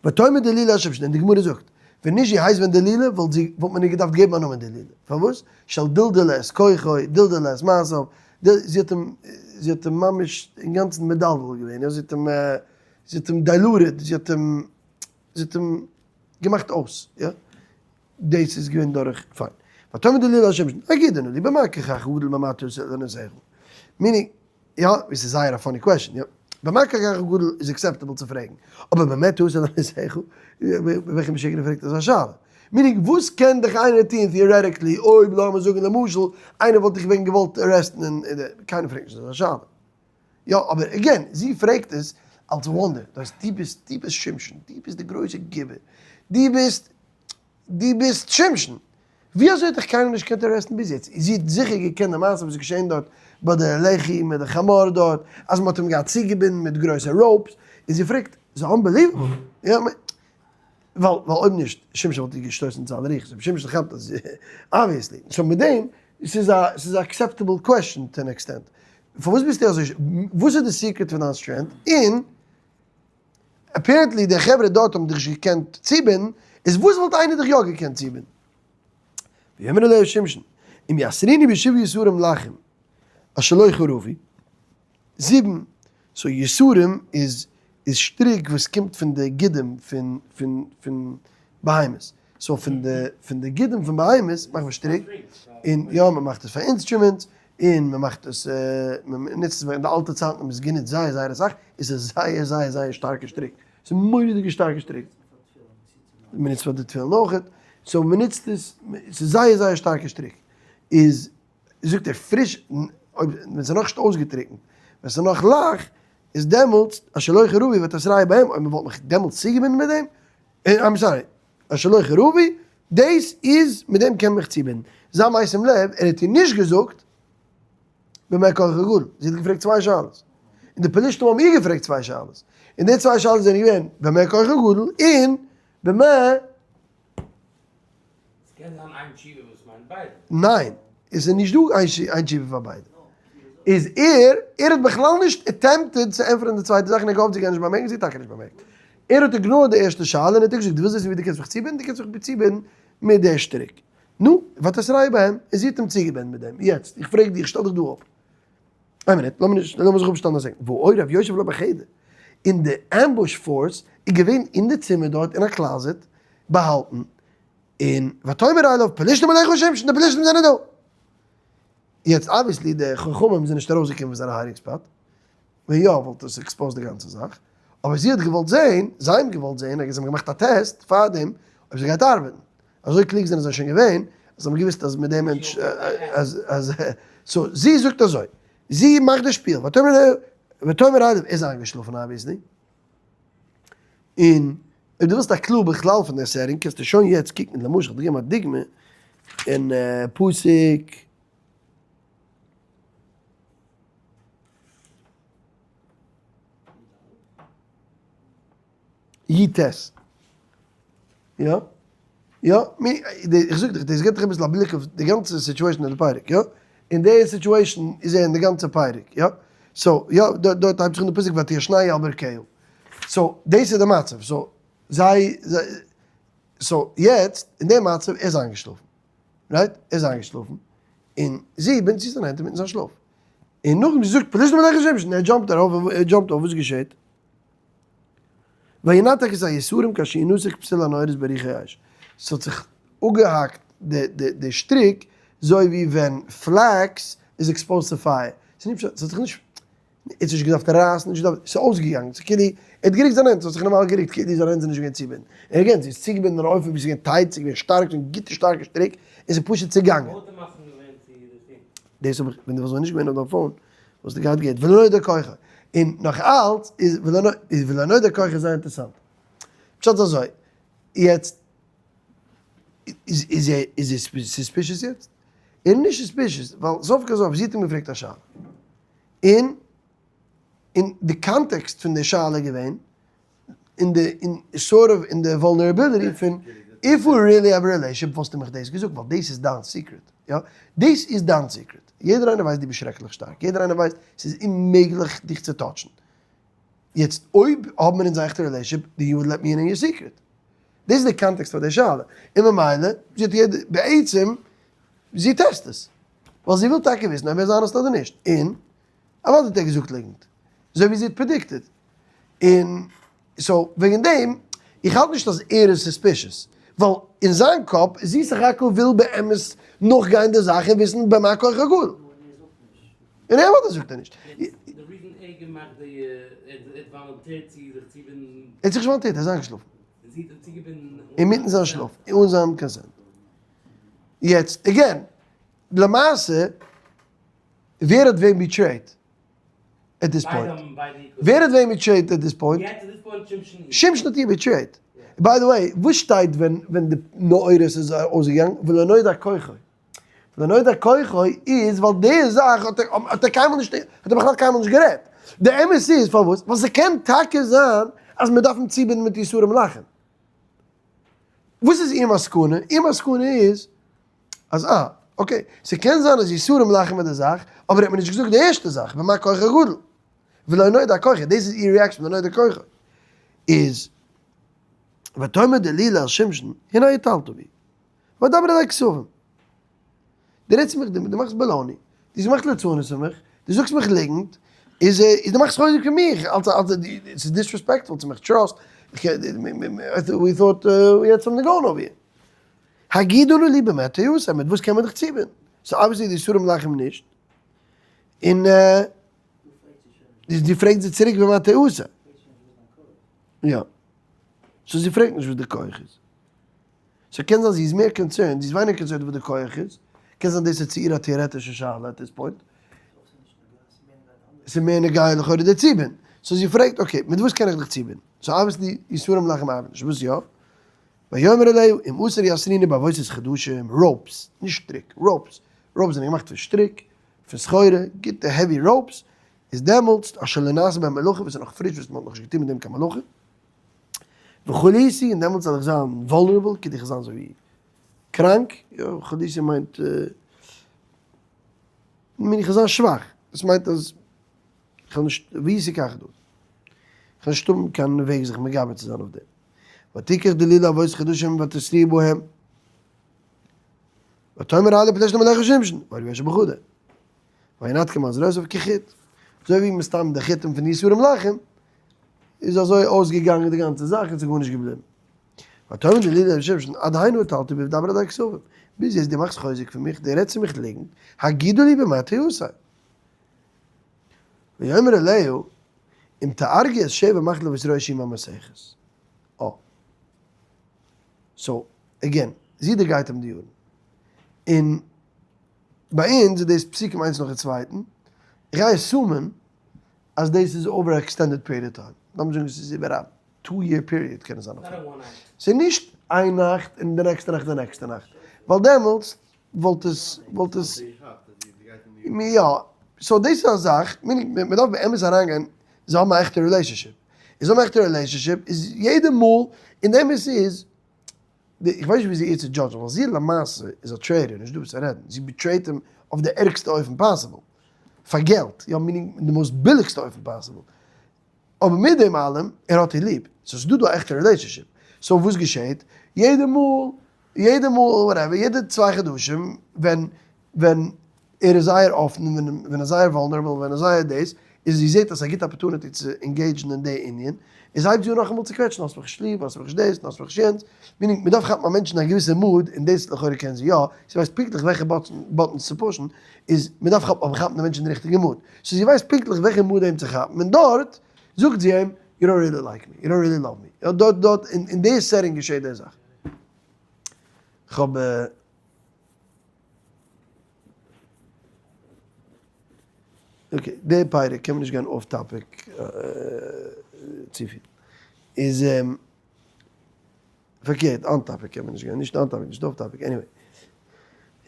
ותאמר דלילה אל שמשון, און די גמרא זאגט, ווען נישט זי הייסט ווען דלילה, וואלט זי, וואלט מען איר געדארפט געבן א נאמען דלילה. פארוואס? של דלדלה את כוחו, דלדלה את מעשיו, זי האט אים, זי האט אים ממש אינגאנצן מדלדל געווען, יא, זי האט אים, זי האט אים diluted, זי האט אים, זי האט אים געמאכט אויס, יא. דאס איז געווען דורך, פיין. ותאמר דלילה אל שמשון, הגידה נא לי, במה כחך גדול במה תעשה לנסיך? meaning, יא, עס איז זייער א funny question, יא. במה כחך גדול איז acceptable צו פרעגן, אבער במה תעשה לנסיך? וועלכע משוגענער פרעגט אזא שאלה? meaning, וואס קען דיך איינער טון theoretically אויב לאמיר זאגן למשל איינער וואלט דיך ווען געוואלט arrest ן און קיינער פרעגט נישט אזא שאלה. יא, אבער again, זי פרעגט עס אלס וואונדער, דאס הייסט דו ביסט, דו ביסט שמשון, דו ביסט די גרויסע גיבור, דו ביסט, דו ביסט שמשון! ווי אזוי האט דיך קיינער נישט געקענט arrest ן ביז יעצט? זי האט זיכער געקענט די מעשה וואס איז געשען דארט ביי די לחי מיט די חמור דארט, אז מען האט אים געהאט צוגעבינדן מיט גרויסע ropes, און זי פרעגט, ס'איז unbelievable, יא, ווייל אויב נישט, שמשון וואלט איר געשטויסן צו אלע רוחות, אויב שמשון כאפט אז, obviously, so מיט דעם, ס'איז א, ס'איז א acceptable question to an extent, פארוואס ביסטו אזוי, וואס איז די secret פון דיין strength, און apparently די חברה דארט האבן דיך נישט געקענט צובינדן, איז וואס וואלט איינער דיך יא געקענט צובינדן? ויאמר אליה שמשון, אם יסרוני בשבעה יסורים לחים, אשר לא חרבו, זיבן, so יסורים איז איז שטריק וואס קומט פון די גידים פון פון פון בהמות, so פון די פון די גידים פון בהמות מאכט מען שטריק, און יא מען מאכט עס פאר instruments, און מען מאכט עס מען נוצט עס אין די אלטע צייטן האט מען עס גענוצט זייער זייער אסאך, עס איז זייער זייער זייער שטארקע שטריק, עס איז מורא'דיגע שטארקע שטריק, מען נוצט פאר די תפילין אויכעט, so מען נוצט עס, עס איז זייער זייער שטארקע שטריק, איז זאגט ער פריש, אויב ווען עס איז נאכנישט אויסגעטריקנט, ווען עס איז נאך לח, איז דעמאלטס אשר לא חרבו ותתרהו בהם, אויב מען וואלט מיך דעמאלטס צוגעבינדן מיט דעם, I'm sorry, אשר לא חרבו, דאס איז, מיט דעם קען מען מיך צובינדן. זיי משים לב, ער האט איר נישט געזאגט במה כחך גדול, זי האט געפרעגט צוויי שאלות, און די פלישתים האבן איר געפרעגט צוויי שאלות, און די צוויי שאלות זענען געווען במה כחך גדול און במה. ס'קען זיין איין תשובה וואס מיינט ביידע. ניין, עס איז נישט דא איין תשובה פאר ביידע. איז ער, ער האט בכלל נישט attempted צו ענטפערן די צווייטע זאך און ער געהאפט זי גייט נישט באמערקן, זי האט טאקע נישט באמערקט. ער האט ignored די ערשטע שאלה און ער האט געזאגט, דו ווילסט וויסן ווי דו קענסט מיך צובינדן? דו קענסט מיך צובינדן מיט די שטריק. נו, ותתרהו בהם, און זי האט אים צוגעבינדן מיט דעם. יעצט, איך פרעג דיך, שטעל דיך דא אפ. איין מינוט, לאמיר נישט, לאמיר זיך אפשטעלן א second. והעורב יושב לו בחדר. און די ambush force איז געווען אין די צימער דארט אין א closet באהאלטן. און ותאמר אליו פלשתים עליך שמשון, די פלשתים זענען דא! יעצט obviously די חכמים זענען נישט ארויסגעקומען פון זייערע hiding spot, ווען יא וואלט עס exposed די גאנצע זאך, אבער זי האט געוואלט זעהן, זיי האבן געוואלט זעהן, I guess זיי האבן געמאכט א test פארדעם אויב ס'גייט ארבעטן, אזוי קלוג זענען זיי שוין געווען, אז זיי האבן געוואוסט אז מיט דעם מענטש אז אז so זי זאגט אזוי, זי מאכט די שפיל, ותאמר ותאמר אליו, ער איז איינגעשלאפן obviously. און אויב דו ווילסט א clue בכלל פון די setting קענסטו שוין יעצט קוקן, למשל איך גיב א דוגמא, אין פסוק י ט, יא? יא? איך זאג דיך, דאס גיבט דיך אביסל א בליק אויף די גאנצע situation אין די פרק, יא? אין די situation איז ער אין די גאנצע פרק, יא? so, יא, דארט הייבט זיך אן די פסוק ותישנהו על ברכיה. so, דאס איז די מצב. so, זיי, so, יעצט, אין די מצב, ער איז איינגעשלאפן. right? ער איז איינגעשלאפן. און זי בינדט צו זיין הענט אינמיטן זיין שלאף. און נאכדעם זי זאגט פלשתים עליך שמשון, ער jump ט ארויף, ער jump ט אויף, וואס געשעט? וינתק את היסורים כאשר ינתק פתיל הנעורת ברוחי אש. ס'האט זיך אפגעהאקט די שטריק זוי ווי ווען flax איז exposed צו פייער. ס'איז נישט פשט, ס'האט זיך נישט, ער האט נישט געדארפט רייסן, נישט געדארפט, ס'איז אויסגעגאנגען, ס'איז כאילו, ער האט גערוקט זיין הענט, ס'האט זיך נארמאל גערוקט, כאילו זיין הענט זענען נישט געווען צובינדן. און again, ס'איז צוגעבינדן אין א אופן ווי ס'איז געווען tight, ס'איז געווען שטארק, ס'איז געווען גוטע שטארקע שטריק, און ס'איז פשוט צעגאנגען. וואלט ער מסכים געווען צו דאס טון? דאס האב איך, ווען דו וואלסט ווען נישט געווען אויף דיין phone, וואלסטו געהאט געהערט ולא נודע כוחו. און נאך אלץ איז ולא נודע כוחו זייער אינטערעסאנט. פשט איז אזוי, יעצט איז איז ער איז ער suspicious יעצט? ער איז נישט suspicious, ווייל סוף כל סוף זי האט אים געפרעגט א שאלה. און אין די context פון די שאלה איז געווען, אין די אין sort of אין די vulnerability פון if we really have a relationship וואלסטו מיך דאס געזאגט ווייל דאס איז דיין secret יא דאס איז דיין secret יעדער איינער ווייסט דו ביסט שרעקליך שטארק יעדער איינער ווייסט ס'איז אוממעגליך דיך צו touch ן יעצט אויב האבן מיר אונז א עכטע relationship then you would let me in your secret דאס איז די context פאר די שאלה און ממילא זי האט יעדע בעצם זי test עס ווייל זי וויל טאקע וויסן אויב ער איז honest אדער נישט און אוודאי האט ער געזאגט ליגנט, אזוי ווי זי האט predicted. און so וועגן דעם, איך האלט נישט אז ער איז suspicious, ווייל אין זיין קאפ, זי סך הכל וויל באמת נאכגיין די זאך און וויסן במה כח הגדול. און ער אוודאי זאגט ער נישט. ער האט זיך נישט volunteered, ער איז איינגעשלאפן. אינמיטן זיין שלאף, אן זיין consent. יעצט, again, למעשה, ווער האט וועם betrayed at this point? ווער האט וועם betrayed at this point? שמשון האט איר betrayed. by the way, וואס שטייט ווען ווען די נעורת איז אויסגעגאנגען? ולא נודע כוחו. ולא נודע כוחו איז ווייל די זאך האט ער האט ער קיינמאל נישט האט ער בכלל קיינמאל נישט גערעדט. די אמת איז פארוואס? ווייל ס'קען טאקע זיין אז מ'דארף אים צובינדן מיט יסורים לחם. וואס איז איר מסקנא? איר מסקנא איז אז אה, okay, ס'קען זיין אז יסורים לחם איז די זאך, אבער ער האט מיר נישט געזאגט די ערשטע זאך, במה כוחו גדול. ולא נודע כוחו, דאס איז איר reaction, ולא נודע כוחו. איז, ותאמר דלילה אל שמשון, הנה התעללת בי. ותדבר אלי כזבים. דו רעדסט מיך, דו מאכסט baloney, דו מאכסט ליצנות פון מיך, דו זאגסט מיך ליגנט, איז איז דו מאכסט חוזק פון מיך, אלס אלס ס'איז disrespectful צו מיך, trust, we thought we had something going over here. הגידה נא לי במה תיסר, מיט וואס קען מען דיך צובינדן? so obviously די יסורים לחם נישט, און זי פרעגט זי צוריק במה תיסר. יא. so זי פרעגט נישט וואס די כח איז. so קען זיין זי איז מער concerned, זי איז ווייניגער concerned וואס די כח איז, קען זיין דאס איז צו איר א טעארעטישע שאלה at this point. ס'איז מער נוגע לכאורה די צובינדן. so זי פרעגט okay, מיט וואס קען איך דיך צובינדן? so obviously יסורים לחם ארבעט נישט, וואס יא? ויאמר אליה אם אסר יאסרוני בעבותות חדשים, ropes, נישט שטריק, ropes, ropes זענען געמאכט פון שטריק, פון סחורה, גוטע heavy ropes, איז דעמאלטס אשר לא נעשה בהם מלאכה וואס איז נאך פריש וואס מען האט נאכנישט געטון מיט דעם קיין מלאכה, וחליתי, און דעמאלטס זאל איך זיין vulnerable, כדי איך זיין אזוי ווי קראנק, יא, חליתי מיינט, מיין איך זיין שוואך, דאס מיינט אז איך וועל נישט, ווי איז כך דא? איך וועל נישט האבן קיין וועג זיך מגבר צו זיין אויף דעם. ותקח דלילה עבותות חדשים ותאסרהו בהם. ותאמר אלה פלשתים עליך שמשון, וירא יושב בחדר. וינתקם על זרועותיו כחוט. אזוי ווי מסתם די חוטים פון די יסורים לחם, איז אזוי אויסגעגאנגען די גאנצע זאך און ס'איז גארנישט געבליבן. ותאמר דלילה אל שמשון, עד הנה התעללת בי ותדבר אלי כזבים. ביז יעצט דו מאכסט חוזק פון מיך, דו רעדסט צו מיך ליגנט, הגידה לי במה תעשה. ויאמר אליה, אם תארגי את שבע מחלבות ראשי עם המסכת. אה. so, again, זי דערגייט אים די יארן. און ביי אונז איז דאס פסוקים איינס נאכן צווייטן. איך גיי assume ען אז דאס איז over extended period of time. לאמיר זאגן עס איז איבער א. two year period קען עס זיין אפילו. ס'איז נישט איין נאכט און די נעקסטע נאכט די נעקסטע נאכט, ווייל דעמאלטס וואלט עס וואלט עס יא, so דאס איז א זאך, מען דארף באמת אריינגיין, זיי האבן א עכטע relationship, און זיי האבן א עכטע relationship איז יעדע מאל, און די אמת איז, איך ווייס נישט ווי אזוי איר צו judge ן, ווייל זי למעשה איז א traitor, נישט דא וואס צו רעדן, זי betray ט אים אויף די ערגסטע אופן possible, פאר געלט, יא meaning די most ביליגסטע אופן possible, אבער מיט דעם אלעם, ער האט איר ליב, so ס'איז דא דא א עכטע relationship, so וואס געשעהט? יעדע מאל, יעדע מאל whatever, יעדע צוויי חדשים, ווען ווען ער איז זייער אפן, און ווען ווען ער איז זייער vulnerable, ווען ער איז זייער דאס, איז זי זעהט אז ס'איז א גוטע opportunity צו engage ן אין די ענין, איז הייבט זי אן נאכאמאל צו קוועטשן, האסט מיך נישט ליב, האסט מיך נישט דאס, האסט מיך נישט יענץ, meaning מ'דארף כאפן א מענטש אין א געוויסע mood, און דאס לכאורה קען זי יא, זי ווייסט פונקטליך וועלכע buttons צו push ן, איז מען דארף כאפן כאפן די מענטש אין די ריכטיגע mood, so זי ווייסט פונקטליך וועלכע mood אים צו כאפן, און דארט זאגט זי אים, you don't really like me, you don't really love me, יא דארט דארט אין די setting געשעט די זאך. כ'האב. okay, די פרק קען מען נישט גיין off topic צופיל. איז פארקערט, on topic קען מען נישט גיין, נישט on topic, נישט off topic, anyway.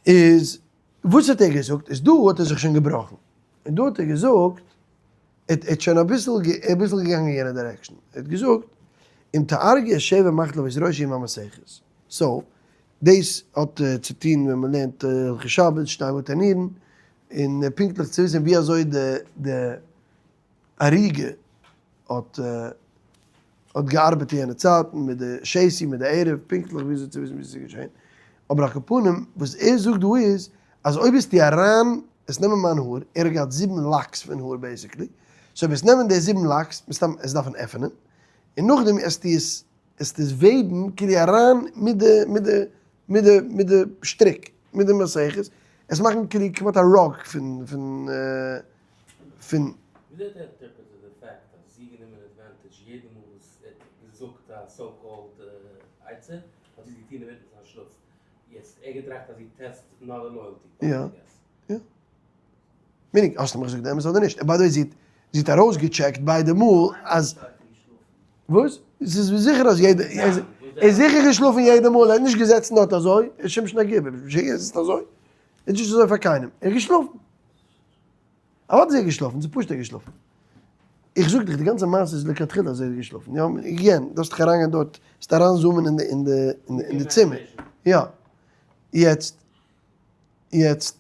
איז וואס האט ער געזאגט? איז דא האט ער זיך שוין געבראכן. און דא האט ער געזאגט, ער האט שוין אביסל אביסל געגאנגען אין יענע direction. ער האט געזאגט, אם תארגי את שבע מחלבות ראשי עם המסכת. so, דאס האט צו טון ווען מען לערנט הלכות שבת, שטיין וטענירן, און פונקטליך צו וויסן ווי אזוי די די אריגה האט האט געארבעט אין יענע צייטן מיט די שתי מיט די ערב, פונקטליך וויאזוי צו וויסן ווי ס'איז געשען. אבער על כל פנים וואס ער זאגט דא איז אז אויב וועסטו אריין עס נעמען מיין האר, ער האט געהאט זיבן locks פון האר basically, so אויב וועסט נעמען די זיבן locks, מסתם עס דארפן עפענען, און נאכדעם עסטו עס עסטו עס וועבן כאילו אריין מיט די מיט די מיט די מיט די שטריק מיט די מסכת, עס מאכן כאילו כמעט א rug פון פון פון. וויאזוי האט ער interpreted די fact אז זי גענומען advantage יעדע מאל וואס ער האט געזאגט א so called עצה האט זי עס געטון אינמיטן זיין שלאף יעצט ער געטראכט אז זי test נאר די loyalty יא יא meaning האסטו מיך געזאגט די אמת אדער נישט און by the way זי האט זי האט ארויסגעטשעקט ביידע מאל אז וואס? ס'איז זיכער אז יעדע ער איז זיכער געשלאפן יעדע מאל ער האט נישט געזעצן דארט אזוי ער איז שמשון הגיבור משוגע ער זיצט אזוי ער איז נישט אזוי פאר קיינעם ער איז געשלאפן. אוודאי איז ער געשלאפן, ס'איז פשוט ער איז געשלאפן. איך זאג דיך, די גאנצע מעשה איז לכתחילה אז ער איז געשלאפן. יא, again, דארפסט דיך אריינגיין דארט, וועסט אריינ zoom ען אין די, אין די, אין די צימער. יא. יעצט, יעצט,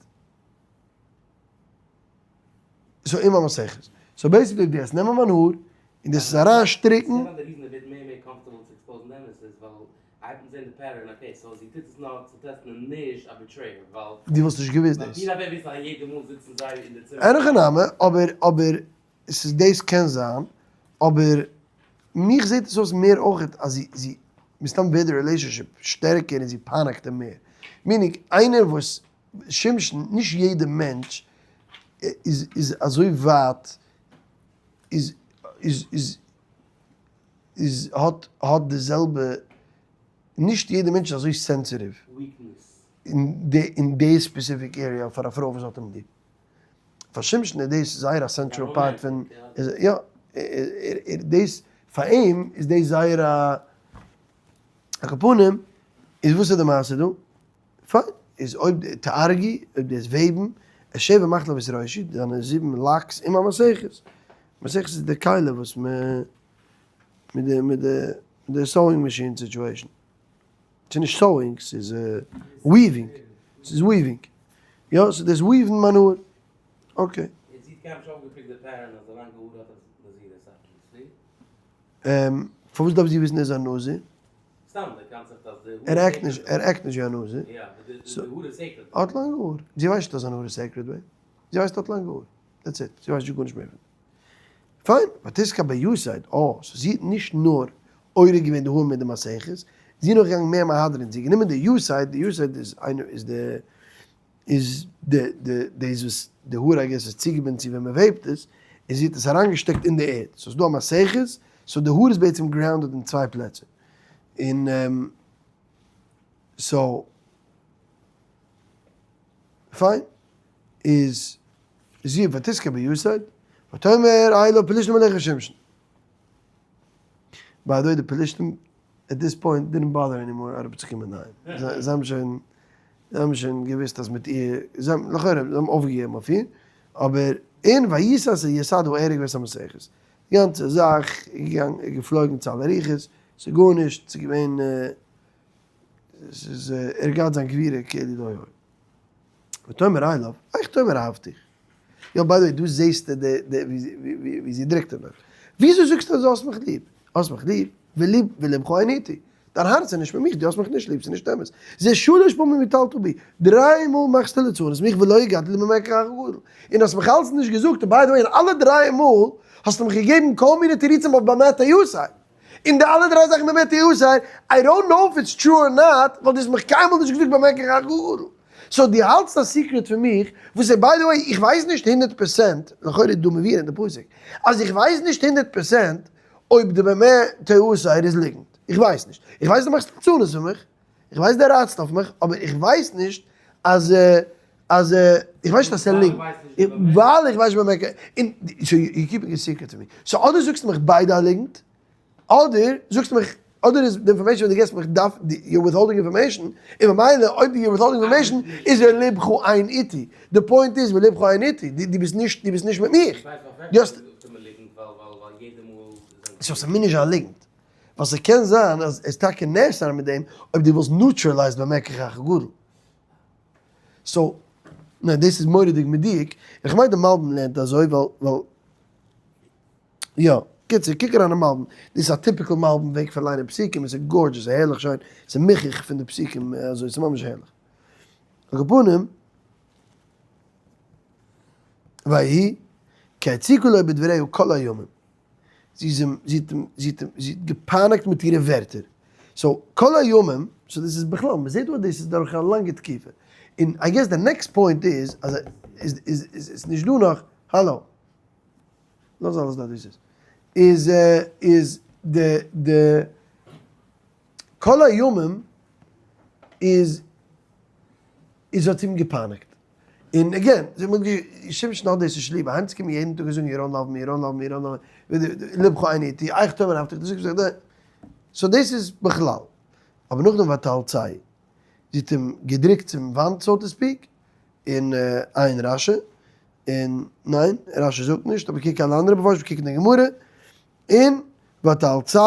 so עם המסכת. so basically דו וועסט נעמען מיין האר, און דאס איז אריינשטריקן. דו וואלסט נישט געוואוסט דאס. אין הכי נמי, אבער אבער ס'איז דאס קען זיין, אבער מיך זעט עס אויס מער אויכעט אז זי זי מסתם ווערט די relationship שטערקער און זי פייניגט אים מער. meaning איינער וואס שמשון, נישט יעדע מענטש איז איז אזוי ווייט איז איז איז איז האט האט די זעלבע, נישט יעדע מענטש איז אזוי sensitive אין די אין די specific area פאר א פרוי וואס האט אים ליב. פאר שמשון איז דאס זייער א central part פון, יא, דאס פאר אים איז דאס זייער א, על כל פנים איז וואס איז די מעשה דא? פיין, איז אויב תארגי, אויב דאס וועבן, את שבע מחלבות ראשי, דיינע זיבן locks עם המסכת. מסכת איז די כלי וואס מ. מיט די מיט די די sewing machine situation. ס'איז נישט sewing, ס'איז weaving. ס'איז weaving. יא, ס'איז דאס weave ן מיין האר. okay. פארוואס דארף זי וויסן ער איז א נזיר? ער act נישט, ער act נישט ווי א נזיר. האט לאנגע האר. זי ווייסט נישט אז זיין האר איז sacred ביי אים. זי ווייסט האט לאנגע האר. that's it. זי ווייסט נישט גארנישט מער פון דעם. פיין, ותתקע ביתד, אה, so זי האט נישט נאר אורג געווען די האר מיט די מסכת, זי איז נאך געגאנגען מער מהדרין, זי האט גענומען די יתד, די יתד איז איינער איז די איז די די דאס וואס די האר I guess איז צוגעבינדן צו ווען מען וועבט עס, און זי האט עס אריינגעשטעקט אין די ערד, so ס'איז דא א מסכת, so די האר איז בעצם grounded אין צוויי פלעצער, און so פיין, איז זי ותתקע ביתד, ותאמר אליו פלשתים עליך שמשון. By the way די פלישתים at this point didn't bother anymore אראפצוקומען אהיים, זיי האבן שוין זיי האבן שוין געוואוסט אז מיט איר, זיי האבן לכאורה זיי האבן אויפגעגעבן אויף איר, אבער און וישא את יסד הארג ואת המסכת, די גאנצע זאך איז געגאנגען איז געפלויגן צו אלע רוחות, ס'איז גארנישט, ס'איז געווען ס'איז ער האט געהאט זיין גבורה כאילו לא היה. ותאמר אליו, איך תאמר אהבתיך? יא by the way דא זעהסטו די די ווי זי דרוקט אים דארט. וויאזוי זאגסטו אז דו האסט מיך ליב? האסט מיך ליב? ולב ולבך אין אתי. דיין הארץ איז נישט מיט מיך, דו האסט מיך נישט ליב, ס'איז נישט אמת. זה שלש פעמים התעללת בי, דריי מאל מאכסטו ליצנות מיך ולא הגדת לי במה כחך הגדול. און האסט מיך אלץ נישט געזאגט, און by the way אין אלע דריי מאל האסטו מיך געגעבן כל מיני תירוצים אויף במה תעשה. און די אלע דריי זאכן במה תעשה, I don't know if it's true or not, ווייל דו האסט מיך קיינמאל נישט געזאגט במה כחך הגדול. So דו האלטסט א secret פון מיך, וואס איז by the way, איך ווייס נישט 100%, לכאורה איז דא מבואר אין די פסוק, אז איך ווייס נישט 100% אויב די במה תעשה איז ליגנט. איך ווייס נישט. איך ווייס דו מאכסט ליצנות פון מיך, איך ווייס דו רייצט אויף מיך, אבער איך ווייס נישט אז אז איך ווייס נישט אז ס'איז ליגנט. ווייל איך ווייס נישט במה, און so you keeping a secret פון מיר. So אדער זאגסטו מיך ביידע א ליגנט, אדער זאגסטו מיך, אדער איז די information וואס דו געבסט מיך דארף, you withholding information, און ממילא אויב you withholding information איז ולבך אין אתי. די point איז ולבך אין אתי, דו ביסט נישט, דו ביסט נישט מיט מיך. דו האסט. So ס'מוז נישט זיין ליגנט. ווייל ס'קען זיין אז עס טאקע נערסט אריין מיט דעם אויב דו וואלסט neutralized במה כחך הגדול. So, ניין דאס איז מורא'דיג מדויק, און כ'מיין די מלבים לערנט אזוי ווייל ווייל יא, קיצור קוק אריין אין מלבים, דאס איז א typical מלבים וועג פון ליינען פסוקים, עס איז gorgeous, ס'איז הערליך שיין, ס'איז מוכח פון די פסוקים אזוי, ס'איז ממש הערליך. על כל פנים, ויהי, כי הציקה לו בדבריה כל הימים. זי איז אים, זי האט אים, זי האט אים, זי האט געפייניגט מיט אירע ווערטער. So, כל הימים, so דאס איז בכלל, מען זעט דא אז דאס איז דורך א לאנגע תקופה. און I guess די next point איז, אז איז איז איז איז נישט דא נאך, האלא. לאז אלעס דארט ווי ס'איז. איז איז די די כל הימים איז איז האט אים געפייניגט. און again, זיי האבן געשימשט נאך דאס נישט ליב, אהיימצוקומען יעדן טאג און זאגן you don't love me, you don't love me, you don't love me, לבך אין אתי, איך תאמר אהבתיך, דאס איז געזאגט, so דאס איז בכלל. אבער נאכדעם ותאלצהו, זי האט אים געדרוקט צום וואנט so to speak, און עיין רשי, און ניין, רשי זאגט נישט, אבער קוק אלע אנדערע מפרשים, קוק אין די גמרא, און ותאלצהו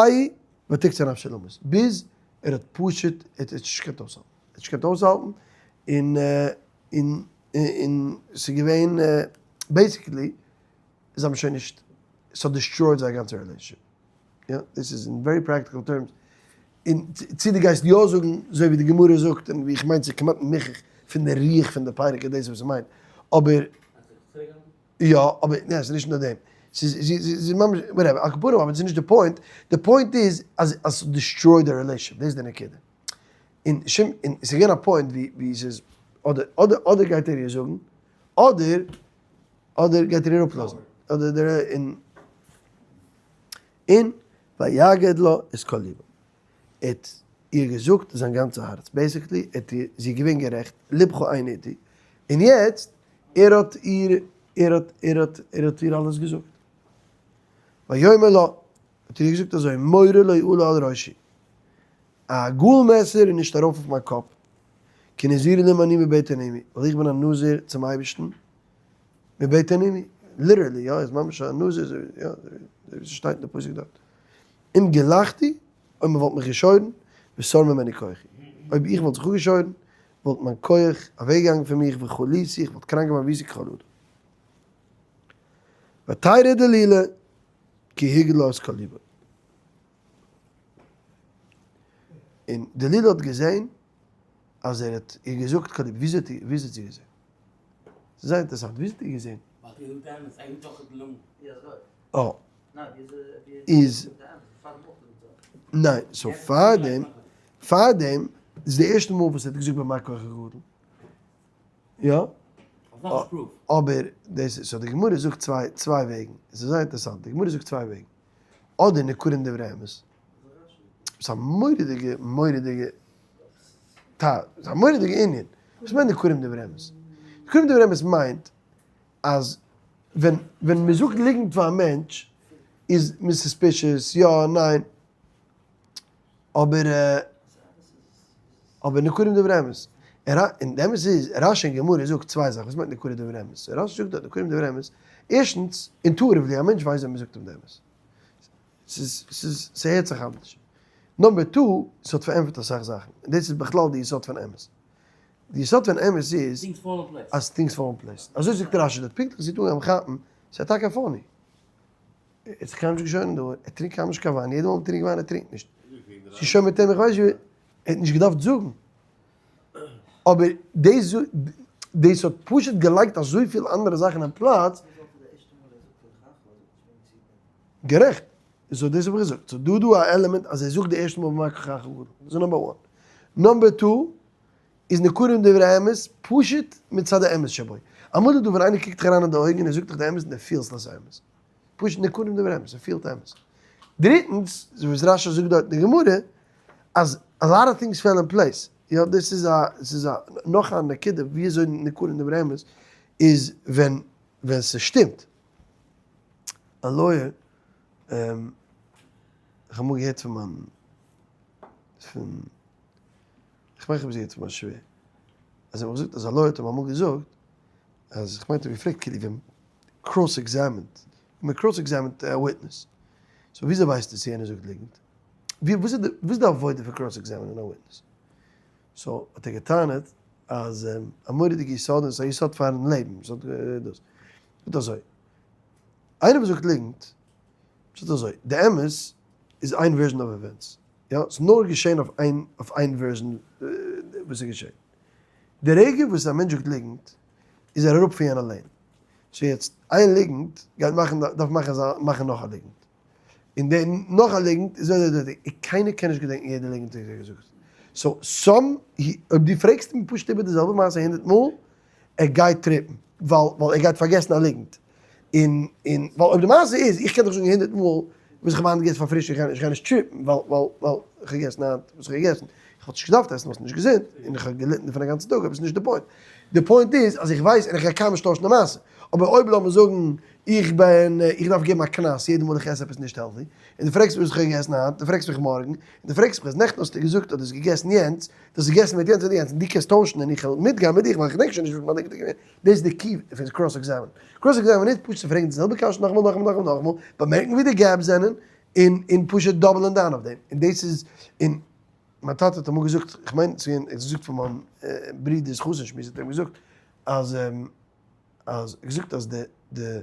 ותקצה נפשו למות, ביז ער האט פשוט, ער האט נישט געקענט אויסהאלטן. ער האט נישט געקענט אויסהאלטן, און און און ס'איז געווען basically זיי האבן שוין נישט, ס'האט destroyed זייער גאנצע relationship, יא, דאס איז אין very practical terms, און צו דו גייסט יא זאגן אזוי ווי די גמרא זאגט, און ווי איך מיין ס'איז כמעט מוכח פון די רוח פון די פרק איז דאס וואס ס'מיינט, אבער יא, אבער ניין ס'איז נישט נאר דעם, ס'איז ס'איז ממש whatever, על כל פנים אבער ס'איז נישט די point, די point איז אז אז ס'האט destroyed די relationship, דאס איז די נקודה. און שום און ס'איז געווען א point ווי ווי ס'איז אדער אדער אדער גייט ער איר זאגן אדער אדער גייט ער איר אפלאזן אדער דער און און ויגד לה את כל לבו ער האט איר געזאגט זיין גאנצע הארץ basically ער האט איר זי איז געווען גערעכט לבך אין אתי און יעצט ער האט איר ער האט ער האט ער האט איר אלעס געזאגט ויאמר לה האט ער איר געזאגט אזוי מורה לא עלה על ראשי א גאל מעסער איז נישט ארויף אויף מיין קאפ, כי נזיר אלקים אני מבטן אמי, ווייל איך בין א נזיר צום אייבערשטן, מבטן אמי, literally, יא, איז ממש א נזיר, אזוי ווי, יא, אזוי ווי ס'שטייט אין די פסוק דארט. אם גלחתי, אויב מ'וואלט מיך געשוירן, וסר ממני כוחי, אויב איך וואלט זיך אפגעשוירן, וואלט מיין כח אוועקגעגאנגען פון מיך, וחליתי, איך וואלט קראנק געווארן והייתי ככל אדם. ותרא דלילה, כי הגיד לה את כל לבו. און דלילה האט געזען אז ער האט איר געזאגט כל לבו, וויאזוי האט וויאזוי האט זי געזען? ס'איז זייער אינטערעסאנט, וויאזוי האט איר געזען? אה. איז. ניין, so פארדעם, פארדעם איז די ערשטע מאל וואס ער האט געזאגט במה כחך גדול. יא. אבער דאס איז, so די גמרא זאגט צוויי צוויי וועגן, עס איז זייער אינטערעסאנט, די גמרא זאגט צוויי וועגן. אדער ניכרים דברי אמת. ס'איז א מורא'דיגע מורא'דיגע טייל, ס'איז א מורא'דיגע ענין. וואס מיינט ניכרים דברי אמת? ניכרים דברי אמת מיינט אז ווען ווען מ'זאגט ליגנט פאר א מענטש איז מען suspicious, יא, ניין. אבער אבער ניכרים דברי אמת. און די אמת איז, רשי אין גמרא זאגט צוויי זאכן, וואס מיינט ניכרים דברי אמת? רשי זאגט דארט ניכרים דברי אמת, ערשטנס, intuitively, א מענטש ווייסט ווען מ'זאגט אים די אמת. ס'איז, ס'איז, ס'הערט זיך אנדערש. number two, ס'האט פארענטפערט אסאך זאכן. און דאס איז בכלל די יסוד פון אמת. די יסוד פון אמת איז אז things fall in place. אזוי זאגט רשי דארט, פונקטליך זי טאן אים כאפן, ס'איז טאקע funny. ער האט זיך קיינמאל נישט געשוירן דא, ער טרינקט קיינמאל נישט קיין וויין, יעדע מאל מען טרינקט וויין ער טרינקט נישט. ס'איז שוין מיט אים איך ווייס נישט ווי, ער האט נישט געדארפט זאגן. אבער דאס דאס האט פשוט געלייגט אזויפיל אנדערע זאכן אין פלאץ. גערעכט. so דאס האב איך געזאגט. so דא דא א עלעמענט אז ער זאגט די ערשטע מאל במה כחך גדול. דאס איז number one. number two איז ניכרים דברי אמת פשוט מצד האמת שבו. אמאל איז דא ווען איינער קוקט דיך אריין אין די אויגן און ער זאגט דיך די אמת און דו פילסט אז ס'איז אמת. פשוט ניכרים דברי אמת, ער פילט אמת. דריטנס, אזוי ווי רשי זאגט דארט אין די גמרא, אז a lot of things fell in place. יא, דאס איז א, ס'איז א, נאך א נקודה ווי אזוי ניכרים דברי אמת איז ווען ווען ס'שטימט. א lawyer, איך האב אמאל געהערט פון מיין, פון, איך מיין איך האב עס געהערט פון מיין שווער, אז ער האט מיר געזאגט אז א lawyer האט אים אמאל געזאגט, אז איך מיין האט ער געפרעגט כאילו ווען cross examined, מען cross examined א witness, so וויאזוי ווייסטו צו יענער זאגט ליגנט? ווי וואס איז די וואס איז די עבודה פון cross examine ען א witness? so האט ער געטענה'ט אז א מורא'דיגע יסוד און ס'איז א יסוד פארן לעבן, ס'האט דאס, זאגט אזוי, איינער וואס זאגט ליגנט, זאגט אזוי, די אמת איז איין version of events, יא, ס'איז נאר געשען אויף איין אויף איין version וואס איז געשען. די רגע וואס א מענטש זאגט ליגנט איז ער אראפ פון יענע lane. so יעצט איין ליגנט גייט מאכן דארף מאכן מאכן נאך א ליגנט. און די נאך א ליגנט איז אזוי אזוי אזוי. קיינער קען נישט געדענקן יעדע ליגנט וואס ער האט געזאגט. so some אויב דו פרעגסט אים פשוט איבער די זעלבע מעשה הונדערט מאל, ער גייט trip ן. ווייל ווייל ער גייט פארגעסן א ליגנט. און און ווייל אויב די מעשה איז איך קען דיך זאגן הונדערט מאל וואס איך האב היינט געגעסן פאר פרישטאג איך גיי נישט trip ן ווייל ווייל ווייל איך האב געגעסן היינט וואס איך האב געגעסן, איך וואלט נישט געדארפט עסן ווייל ס'איז נישט געזונט און איך האב געליטן דערפון א גאנצן טאג אבער ס'איז נישט די point. די point איז אז איך ווייס און איך גיי קיינמאל נישט טוישן די מעשה. אבער אויב לאמיר זאגן איך בין איך דארף געבן א קנס יעדע מאל איך עס עפעס נישט healthy און דו פרעגסט מיר וואס איך האב געגעסן היינט, דו פרעגסט מיך מארגן, און דו פרעגסט מיך אז נעכטן האסטו געזאגט אז דו האסט געגעסן יענץ, דו האסט געגעסן מיט יענץ און יענץ און דו קענסט טוישן און איך וועל מיטגיין מיט דיך ווייל איך געדענק שוין נישט וואס מיין נעכטן איז געווען. דאס איז די key פון cross examine. Cross examine איז פשוט צו פרעגן די זעלבע קשיא נאכאמאל נאכאמאל נאכאמאל נאכאמאל, באמערקן ווי די gaps זענען, און און פשוט double ן down אויף דעם. און דאס איז, און מיין טאטע האט אמאל געזאגט, איך מיין ס'איז געווען, ער האט געזאגט פאר מיין ברודער'ס חתן שמועס האט ער אים געזאגט, אז אז ער האט געזאגט אז די די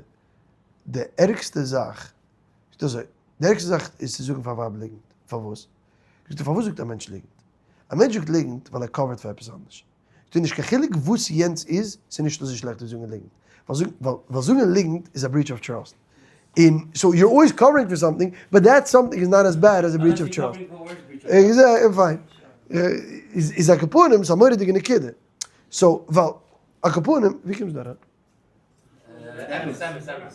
די ערגסטע זאך, זאגט אזוי, די ערגסטע זאך איז צו זאגן פאר ווייב ליגנט. פארוואס? זאגט ער, פארוואס זאגט א מענטש ליגנט? א מענטש זאגט ליגנט ווייל ער cover ט פאר עפעס אנדערש. ס'איז נישט קיין חילוק וואס יענץ איז, ס'איז נישט אזוי שלעכט ווי זאגן ליגנט. ווייל זאגן ליגנט איז א breach of trust. און so you're always covering for something, but that something is not as bad as a breach of trust. Fine. איז על כל פנים, ס'איז א מורא'דיגע נקודה. so, ווייל, על כל פנים, ווי קומסטו דא אריין? אמת, אמת, אמת.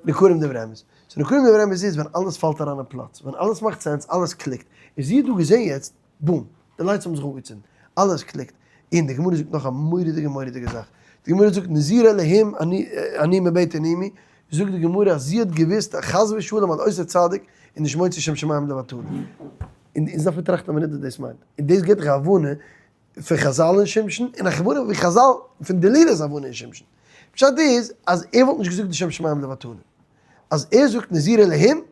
ניכרים דברי אמת. so ניכרים דברי אמת איז ווען אלעס פאלט אריין אין פלאץ, ווען אלעס מאכט sense, אלעס click ט. און זי האט דא געזען יעצט, boom, די lights האבן זיך אנגעצינדן, אלעס click ט. און די גמרא זאגט נאך א מורא'דיגע מורא'דיגע זאך. די גמרא זאגט נזירה אלהים אני מבטן אמי, זאגט די גמרא אז זי האט געוואוסט אז חס ושלום אן עושה צדיק איז נישט מוציא שם שמים לבטלה. און אונז דארף מיר טראכטן א מינוט וואס דאס מיינט. און דאס געבט דיך א הבנה פון חזל אין שמשון און א הבנה ווי חזל פון דלילה'ס הבנה אין שמשון. פשט איז אז ער וואלט נישט געזאגט די שם שמים לבטלה. אז ער זאגט נזיר אלהים,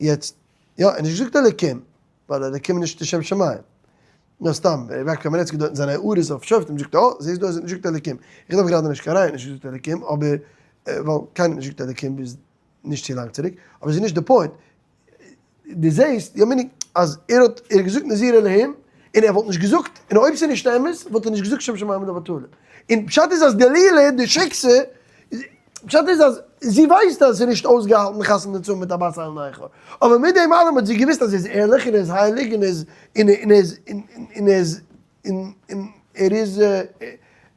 יעצט, יא, ער האט נישט געזאגט אלוקים, ווייל אלוקים איז נישט די שם שמים. נאר סתם, ר' יעקב קאמענעצקי דארט אין זיינע הערות אויף שופטים זאגט ער, אה, זעסט דא אז ער האט נישט געזאגט אלוקים. איך דארף גראדע נישט קיין ראיה, נישט געזאגט אלוקים, אבער, ווייל קיינער האט נישט געזאגט אלוקים ביז נישט צו לאנג צוריק, אבער ס'איז נישט די point. דו זעסט, יא meaning, אז ער האט ער האט געזאגט נזיר אלהים, און ער וואלט נישט געזאגט, און אויב ס'איז נישט אמת, וואלט ער נישט געזאגט שם שמים לבטלה. און פשט איז אז דלילה, די שיקסע, פשט איז אז זי ווייסט אז ס'איז נישט אויסגעהאלטן חתונה צו האבן מיט א בת אל נכר, אבער מיט דעם אלעם האט זי געוואוסט אז ער איז ערליך און ער איז הייליג און ער איז און ער איז און ער איז און און ער איז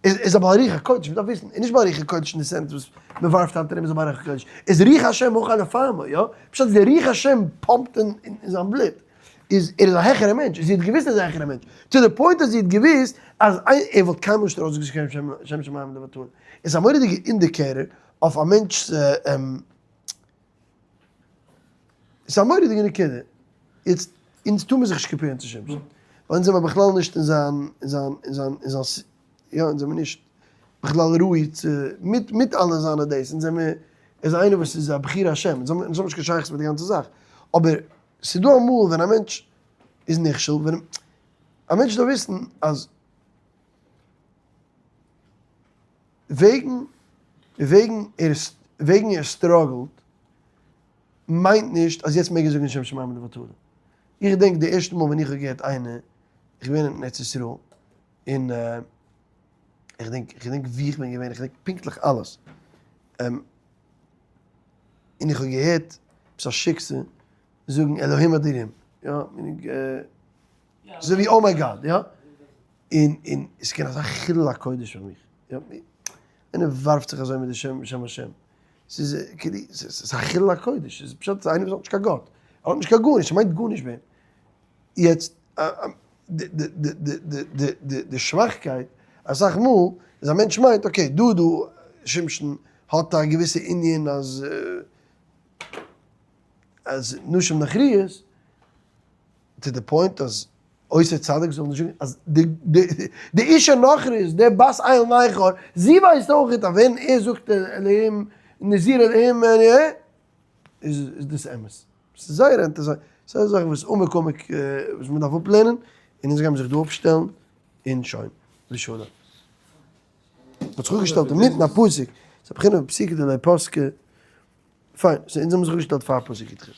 איז א בעל רוח הקודש, מ'דארף וויסן, איז נישט בעל רוח הקודש אין די sense וואס מ'ווארפט היינט ארום איז א בעל רוח הקודש, איז רוח השם אויך א לפעמים, יא? פשט איז די רוח השם pump ט אין זיין בלוט, איז ער איז א העכערע מענטש, זי האט געוויסט ער איז א העכערע מענטש, to the point אז זי האט געוויסט אז ער וואלט קיינמאל נישט ארויסגעזאגט שם שמים לבטלה, איז א מורא'דיגע indicator אויף א מענטש'ס, ס'איז א מורא'דיגע נקודה. יעצט, אונז טאר מען זיך נישט compare ן צו שמשון, ווייל אונז זעמער בכלל נישט אין זיין, אין זיין, אין זיין, אין זיין, יא, אונז זעמער נישט בכלל ראוי צו, מיט, מיט אלע זיינע דאס, אונז זעמער, ער איז איינער וואס איז א בחיר השם, אונז האבן, אונז האבן נישט קיין שייכות מיט די גאנצע זאך, אבער ס'איז דא אמאל ווען א מענטש איז נכשל, ווען א מענטש דארף וויסן אז וועגן, וועגן ער, וועגן ער struggle ט, מיינט נישט אז יעצט מעג ער זאגן שם שמים לבטלה. איך געדענק די ערשטע מאל ווען איך האב געהערט איינער, איך בין געווען אין ארץ ישראל, און איך געדענק, איך געדענק וואו איך בין געווען, איך געדענק פונקטליך אלעס, און איך האב געהערט עפעס א שיקסע זאגן אלהים אדירים, יא, אזוי ווי oh my God, יא, און און עס איז געווען אזא חילול הקודש פאר מיך, יא, איינער ווארפט זיך אזוי מיט די שם שם השם, ס'איז כאילו, ס'איז א חילול הקודש, ס'איז פשט איינער וואס האט נישט קיין גאט, ער האט נישט קיין גארנישט, ער מיינט גארנישט ביי אים. יעצט, די די די די די די די די שוואכקייט, אסאך מאל איז א מענטש מיינט okay, דא דא שמשון האט א געוויסע ענין אז אז נשים נכריות, to the point אז אותו צדיק זאל נישט זאגן אז די אישה נכרית, די בת אל נכר, זי ווייסט אויך אז ווען ער זאגט אלהים נזיר אלהים איז דאס אמת. ס'איז זייער אינטערעסאנט, ס'איז א זאך וואס עמוק עמוק וואס מ'דארף אפלערנען, און אונז גיימיר זיך דא אפשטעלן, און שוין, ושלום. מ'האט זיך אפגעשטעלט אינמיטן א פסוק, ס'איז א בחינה פון פסיקא דלא פסקה. פיין, so אונז האבן זיך אפגעשטעלט פאר פסוק י"ח.